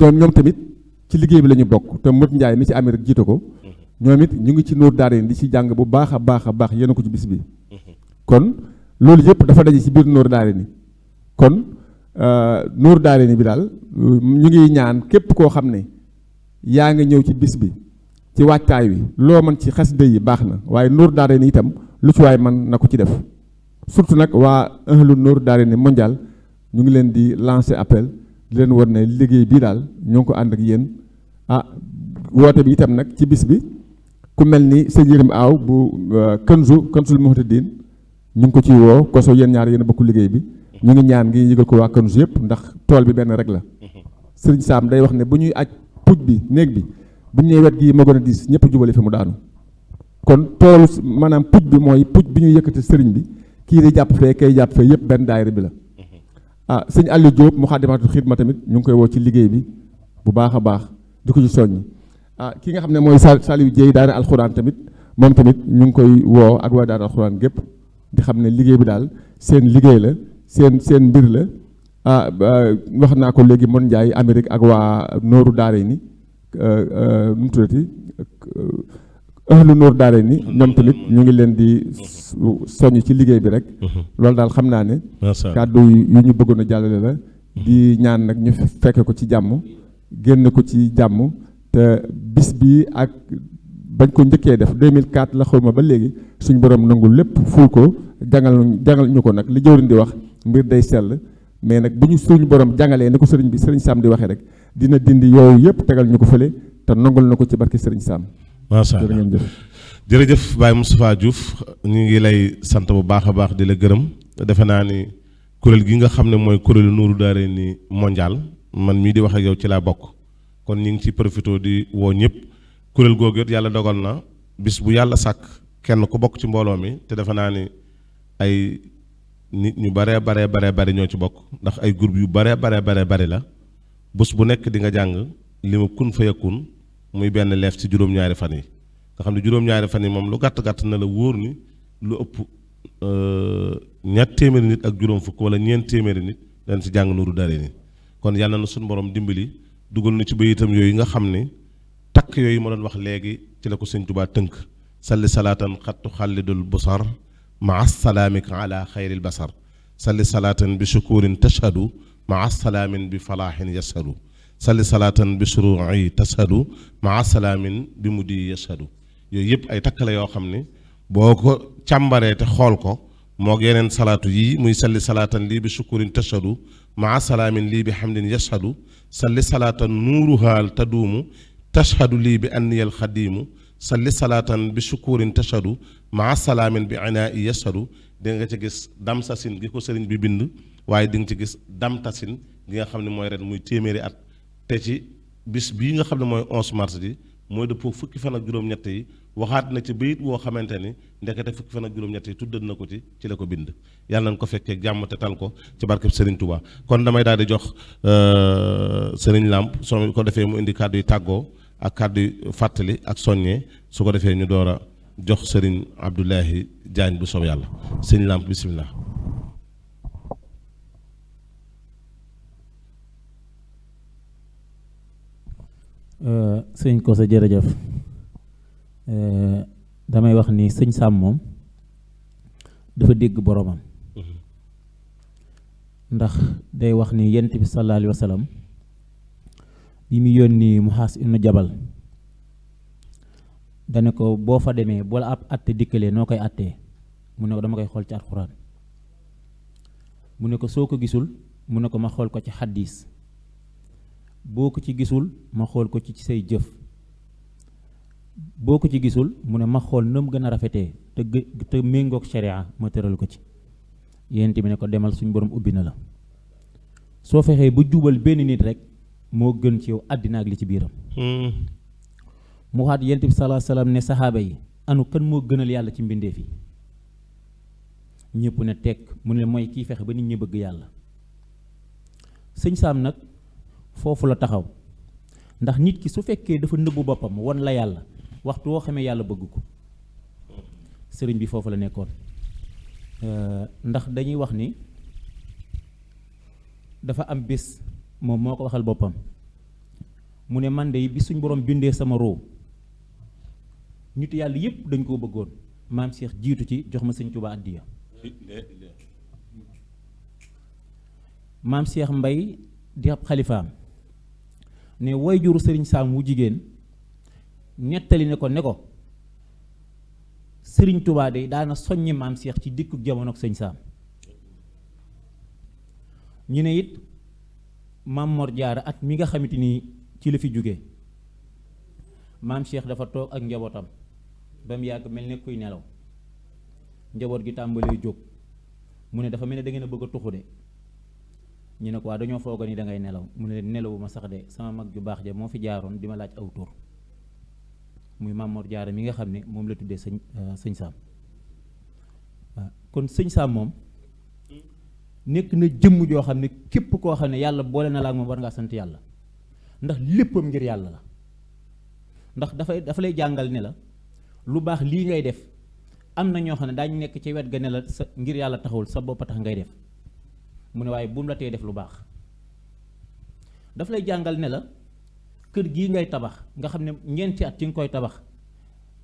ñoom tamit ci liggéey bi la ñu bokk te Mët Njaay mi ci Amérique jiite ko ñoom it ñu ngi ci Noor Daarayni di ci jàng bu baax a baax yéen ko ci bis bi kon loolu yëpp dafa daje ci biir Noor Daarayni kon Noor Daarayni bi daal ñu ngi ñaan képp koo xam ne yaa ngi ñëw ci bis bi ci waajtaay wi loo mën ci xasida yi baax na waaye Noor Daarayni itam lu ci waay man na ko ci def surtout nag waa ahlu Noor Daarayni mondial ñu ngi leen di lancer appel di leen war ne liggéey bii daal ñoo ngi ko ànd ak yéen woote bi itam nag ci bis bi ku mel ni sëñ Yërim Aaw bu Kanzul Muhtadin ñu ngi ko ci woo koso yéen ñaar yéen a bokk liggéey bi ñu ngi ñaan ngi yëgal ko waa Kanzu yëpp ndax tool bi benn rek la Sëriñ Saam day wax ne bu ñuy aj puj bi néeg bi bu ñu nee wet gii moo gën a diis ñëpp jubale fi mu daanu kon toolu maanaam puj bi mooy puj bi ñuy yëkkati sëriñ bi kii di jàpp fee kay jàpp fee yëpp benn daayira bi la sëñ Aliou Diop Moukhaddamatoul Khidma tamit ñu ngi koy woo ci liggéey bi bu baax a baax di ko ci soññi ki nga xam ne mooy Saliou Dieye daara alxuraan tamit moom tamit ñu ngi koy woo ak waa daara alxuraan gépp di xam ne liggéey bi daal seen liggéey la seen mbir la wax naa ko léegi Mon Ndiaye Amérique ak waa Nooru Daarayni nu mu tuddati ahlu Noor Daarayni ñoom tamit ñu ngi leen di soññ ci liggéey bi rek loolu daal xam naa ne kàddu yu ñu bëggoon a jàllale la di ñaan nag ñu fekke ko ci jàmm génn ko ci jàmm te bis bi ak bañ ko njëkkee def 2004 la xawma ba léegi suñ borom nangul lépp ful ko jàngal ñu ko nag li jëwriñ di wax mbir day sell mais nag bu ñu suñu borom jàngalee ni ko sëriñ Saam di waxee rek dina dindi yooyu yëpp tegal ñu ko fële te nangul na ko ci barke sëriñ Saam. macha allah jërëjëf Baye Moustapha Diouf ñu ngi lay sant bu baax a baax di la gërëm defe naa ni kuréel gi nga xam ne mooy kuréelu Nooru Daarayni mondial man mii di wax ak yow ci laa bokk kon ñu ngi ci profité di woo ñëpp kuréel googu it yàlla dogal na bis bu yàlla sàkk kenn ku bokk ci mbooloo mi te defe naa ni ay nit ñu baree bari ñoo ci bokk ndax ay groupe yu baree bari la bés bu nekk di nga jàng li mu kun fayakun muy benn leef ci juróom-ñaari fan yi nga xam ne juróom-ñaari fan yi moom lu gàtt na la wóor ni lu ëpp ñaar téeméeri nit ak juróom fukk wala ñeent téeméeri nit dañ ci jàng Nuuru Daarayni kon yàlla na suñu borom dimbali dugal na ci bayitam yooyu nga xam ni takk yooyu ma doon wax léegi ci la ko Sëñ Tuubaa tënk salli salaatan xattu xallidul busar maa salaamika ala xayril basar salli salaatan bi shukurin tashhadu maa salaamin bi falaahin yashhadu salli salaatan bi shuruu'i tashhadu maa salaamin bi mudi yashhadu yooyu yëpp ay takk la yoo xam ni boo ko càmbaree te xool ko moo yeneen salaatu yii muy salli salaatan lii bi shukurin tashhadu maa salaamin lii bi hamdin yashhadu salli salaatan nuuruhaal taduumu tashhadu lii bi anniyal xadiimu salli salaatan bi shukurin tashhadu maa salaamin bi inaa'i yashhadu di nga ci gis damsasin gi ko sëriñ bi bind waaye di nga ci gis damtasin gi nga xam ne mooy ren muy téeméeri at te ci bis bii nga xam ne mooy 11 mars ji mooy dëppoo fukki fan ak juróom-ñett yi waxaat na ci bayit woo xamante ni ndekete fukki fan ak juróom-ñett yi tuddal na ko ci la ko bind yàlla nañ ko fekkee jàmm te tal ko ci barkeb Serigne Touba kon damay daal di jox Serigne Lamp soo ko defee mu indi kàddu yi tàggoo ak kàddu yi fàttali ak soññee su ko defee ñu door a jox Serigne Abdoulahi Diagne bu soob yàlla Serigne Lamp bisimilah. sëñ Koso jërëjëf damay wax ni sëñ Sam moom dafa dégg boromam ndax day wax ni yent bi sallallahu alayhi wa sallam bi mu yónni Muhaas ibnu Jabal dane ko boo fa demee boo la ab atte dikkalee noo koy attee mu ne ko dama koy xool ci alxuraan mu ne ko soo ko gisul mu ne ko ma xool ko ci xaddiis boo ko ci gisul ma xool ko ci say jëf boo ko ci gisul mu ne ma xool na mu gën a rafetee te méngoog sharia ma tëral ko ci yent bi ne ko demal suñ borom ubbi na la soo fexee ba jubal benn nit rek moo gën ci yow àddina ak li ci biiram mu waxaat yent bi sallallahu alayhi wasallam ne saxaaba yi anu kan moo gënal yàlla ci mbindeef yi ñëpp ne tekk mu ne mooy kii fexe ba nit ñi bëgg yàlla sëñ Sam nag foofu la taxaw ndax nit ki su fekkee dafa nëbbu boppam won la yàlla waxtu woo xamee yàlla bëgg ko sëriñ bi foofu la nekkoon ndax dañuy wax ni dafa am bés moom moo ko waxal boppam mu ne man de bi suñ borom bindee sama roo nit yàlla yépp dañ koo bëggoon maam Cheikh jiitu ci jox ma sëñ Tuubaa addiya maam Cheikh Mbay di ab xalifaam ne way juru sëriñ Sam wu jigéen nettali ne ko sëriñ Tuubaa de daana soññi maam Cheikh ci dikku jamono ak sëñ Sam ñu ne it maam Mor Jaara at mi nga xamante ni ci la fi jóge maam Cheikh dafa toog ak njabootam ba mu yàgg mel ne kuy nelaw njaboot gi tàmbalee jóg mu ne dafa mel ne da ngeen a bëgg a tuxu de ñu ne ko waa dañoo fooga ni da ngay nelaw mu ne nelawu ma sax de sama mag ju baax ja moo fi jaaroon di ma laaj aw tur muy Maam Mor Jaara mi nga xam ne moom la tuddee sëñ Sam waaw kon sëñ Sam moom nekk na jëmm joo xam ne képp koo xam ne yàlla boole na la ak moom war ngaa sant yàlla ndax léppam ngir yàlla la ndax dafa lay jàngal ne la lu baax lii ngay def am na ñoo xam ne daañu nekk ci wet ga ne la sa ngir yàlla taxawul sa bopp tax ngay def mu ne waaye bu mu la tee def lu baax daf lay jàngal ne la kër gii ngay tabax nga xam ne ñeenti at ci nga koy tabax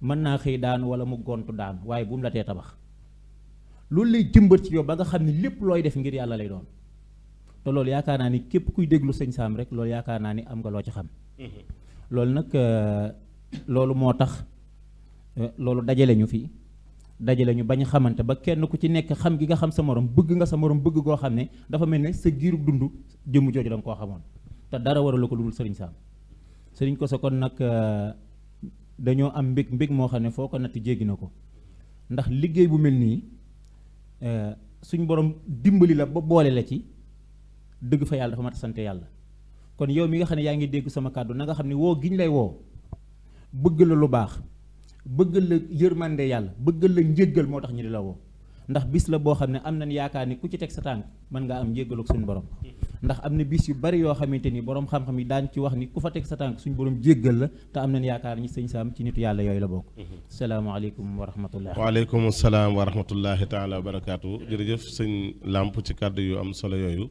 mën naa xëy daanu wala mu gontu daanu waaye bu mu la tee tabax loolu lay jëmbat ci yow ba nga xam ne lépp looy def ngir yàlla lay doon te loolu yaakaar naa ni képp kuy déglu sëñ Sam rek loolu yaakaar naa ni am nga loo ci xam loolu nag loolu moo tax loolu dajale ñu fi dajale ñu bañ xamante ba kenn ku ci nekk xam gi nga xam sa morom bëgg nga sa morom bëgg goo xam ne dafa mel ne sa giirub dund jëmm jooju da nga koo xamoon te dara waralu ko lu dul sëriñ Sam sëriñ Koso kon nag dañoo am mbég moo xam ne foo ko natt jéggi na ko ndax liggéey bu mel nii suñ borom dimbali la ba boole la ci dëgg fa yàlla dafa mat a sant yàlla kon yow mi nga xam ne yaa ngi dégg sama kàddu na nga xam ne woo giñ lay woo bëgg la lu baax bëggal la yërmande yàlla bëggal la njéggal moo tax ñu di la woo ndax bis la boo xam ne am nañ yaakaar ni ku ci teg sa tànk mën ngaa am njéggal ak suñu borom ndax am na bis yu bari yoo xamante ni borom xam-xam yi daan ci wax ni ku fa teg sa tànk suñu borom jéggal la te am nañ yaakaar ni sëñ Sam ci nitu yàlla yooyu la bokk. salaamaaleykum wa rahmatullah. waaleykum salaam wa rahmatullahi taala wa barakaatu jërëjëf sëñ Lamp ci kàddu yu am solo yooyu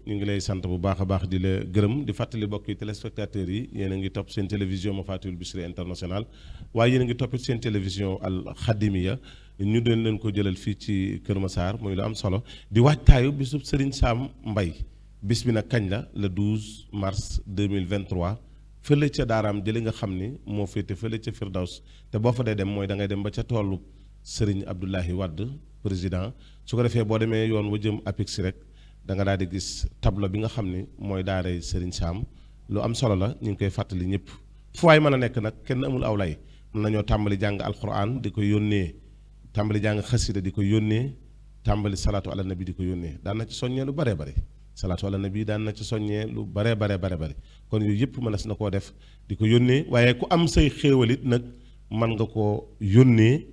ñu ngi lay sant bu baax a baax di la gërëm di fàttali bokki téléspectateurs yi yéen a ngi topp seen télévision Mafatihul Bichri International waaye yéen a ngi toppit seen télévision Al Khadimiya ñu doon leen ko jëlal fii ci Kër Massar muy lu am solo di waajtaayu bisub Serigne Sam Mbaye bis bi nag kañ la le 12 mars 2023 fële ca daaraam jëli nga xam ni moo féete fële ca Firdaws te boo fa dee dem mooy da ngay dem ba ca toolu Serigne Abdoulahi Wade président su ko defee boo demee yoon wa jëm APEX rek da nga daal di gis tableau bi nga xam ni mooy daaray Serigne Sam lu am solo la ñu ngi koy fàttali ñëpp fu waay mën a nekk nag kenn amul aw lay mën nañoo tàmbali jàng alquran di ko yónnee tàmbali jàng xasida di ko yónnee tàmbali salaatu ala nabi di ko yónnee daan na ci soññee lu baree bare salaatu ala nabi daan na ci soññee lu bare kon yooyu yëpp mënees na koo def di ko yónnee waaye ku am say xéewalit nag mën nga koo yónnee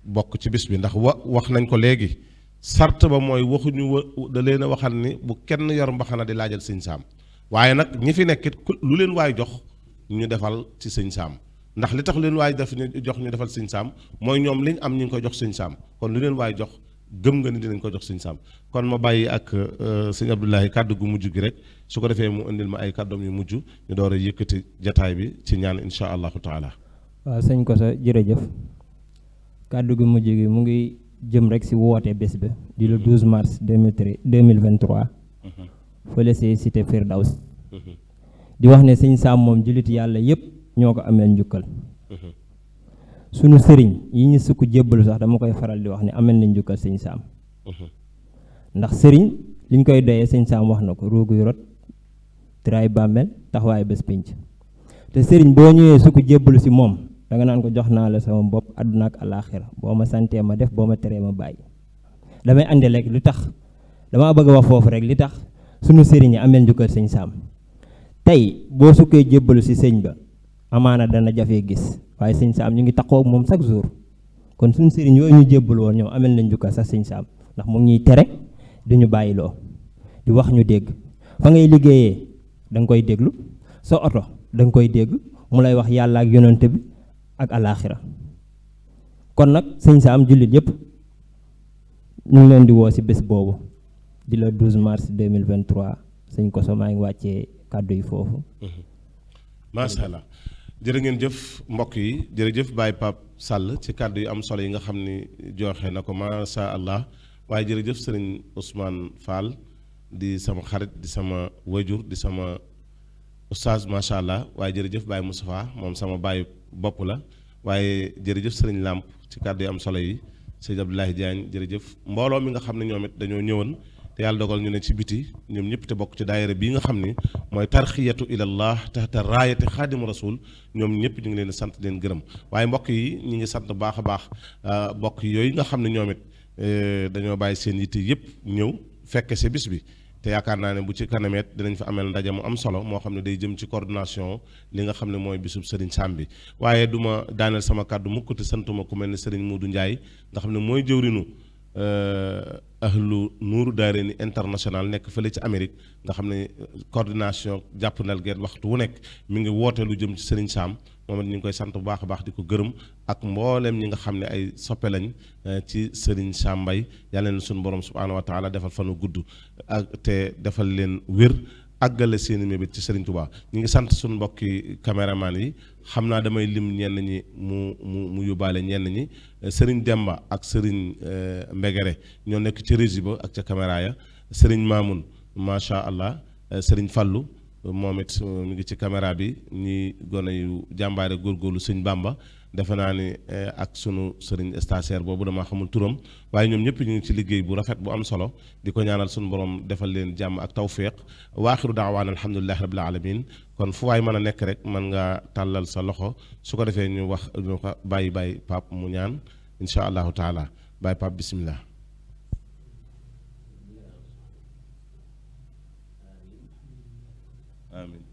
bokk ci bis bi ndax wax nañ ko léegi sart ba mooy waxuñu da leen a waxal ni bu kenn yor mbaxana di laajal sëñ Sam waaye nag ñi fi nekkit lu leen waay jox ñu defal ci sëñ Sam ndax li tax leen waay def ñu jox ñu defal sëñ Sam mooy ñoom liñ am ñu ngi koy jox sëñ Sam kon lu leen waay jox gëm nga ni dinañ ko jox sëñ Sam kon ma bàyyi ak sëñ Abdoulahi kàddu gu mujj gi rek su ko defee mu indil ma ay kàddoom yu mujj ñu door a yëkkati jataay bi ci ñaan insha allahu taala. waaw sëñ Koso jërëjëf kàddu gu mujj gi mu ngi jëm rek si woote bés ba di le 12 mars 2023 fële si cité Firdaws di wax ne sëñ Sam moom jullit yàlla yépp ñoo ko ameel njukkal sunu sëriñ yi ñu sukk jébbalu sax dama koy faral di wax ne ameel nañ njukkal sëñ Sam ndax sëriñ liñ koy doyee sëñ Sam wax na ko ruuguy rot tiraay bàmmeel taxawaay bés pénc te sëriñ boo ñëwee sukk jébbalu si moom da nga naan ko jox naa la sama bopp àdduna ak alaaxira boo ma santee ma def boo ma teree ma bàyyi damay andi rek lu tax damaa bëgg a wax foofu rek li tax sunu sëriñ yi ameel njukkal sëñ Sam tey boo sukkee jébbalu si sëñ ba amaana dana jafee gis waaye sëñ Sam ñu ngi taxaw ak moom chaque jour kon suñu sëriñ yooyu ñu jébbalu woon ñoom amel nañ njukkal sax sëñ Sam ndax mu ngi ñuy tere di ñu bàyyiloo di wax ñu dégg fa ngay liggéeyee da nga koy déglu sa oto da nga koy dégg mu lay wax yàlla ak yonante bi ak alaaxira kon nag sëñ Sam jullit yëpp ñu ngi leen di woo si bés boobu di la 12 mars 2023 sëñ Koso maa ngi wàccee kàddu yi foofu. macha allah jërë ngeen jëf mbokk yi jërëjëf Baye Pape Sall ci kàddu yu am solo yi nga xam ni joxe na ko macha allah waaye jërëjëf sëriñ Ousmane Fall di sama xarit di sama wajur di sama oustaz macha allah waaye jërëjëf Baye Moustapha moom sama baay bopp la waaye jërëjëf sëriñ Lamp ci kàddu yu am solo yi sëñ Abdoulaye Diagne jërëjëf mbooloo mi nga xam ne ñoom it dañoo ñëwoon te yàlla dogal ñu ne ci biti ñoom ñëpp te bokk ci daayira bii nga xam ni mooy tarxiyatu ilallah taxta raayati xaadimu rasul ñoom ñëpp ñu ngi leen di sant leen gërëm waaye mbokk yi ñu ngi sant baax a baax mbokk yooyu nga xam ne ñoom it dañoo bàyyi seen yitte yëpp ñëw fekke si bis bi te yaakaar naa ne bu ci kanameet dinañ fa amel ndaje mu am solo moo xam ne day jëm ci coordination li nga xam ne mooy bisub Serigne Sam bi waaye du ma daaneel sama kàddu mukk te santuma ku mel ne Serigne Modou Ndiaye nga xam ne mooy jëwrinu ahlu nuuru daarayni international nekk fële ci Amérique nga xam ne coordination jàppandal geen waxtu wu nekk mi ngi woote lu jëm ci Serigne Sam moom it ñu ngi koy sant bu baax a baax di ko gërëm ak mboolem ñi nga xam ne ay soppe lañ ci Serigne Sam Mbaye yàlla leen suñu borom subhaanahu wa taala defal fanu gudd ak te defal leen wér àggale seeni mébét ci Serigne Touba ñu ngi sant suñu mbokki caméraman yi xam naa damay lim ñenn ñi mu yóbbaale ñenn ñi Serigne Demba ak Serigne Mbegere ñoo nekk ci régie ba ak ca caméra ya Serigne Mamoun macha allah Serigne Fallou moom it mi ngi ci caméra bi ñi gone yu jàmbaare góorgóorlu sëñ Bamba defe naa ni ak sunu sëriñ stagiaire boobu dama xamul turam waaye ñoom ñëpp ñu ngi ci liggéey bu rafet bu am solo di ko ñaanal sunu borom defal leen jàmm ak tawféex waaxiru daawaan alhamdulilahi rabbil alamin kon fu waay mën a nekk rek mën nga tàllal sa loxo su ko defee ñu wax ñu ko bàyyi Pape mu ñaan insha allahu taala bàyyi Pape bismillah amin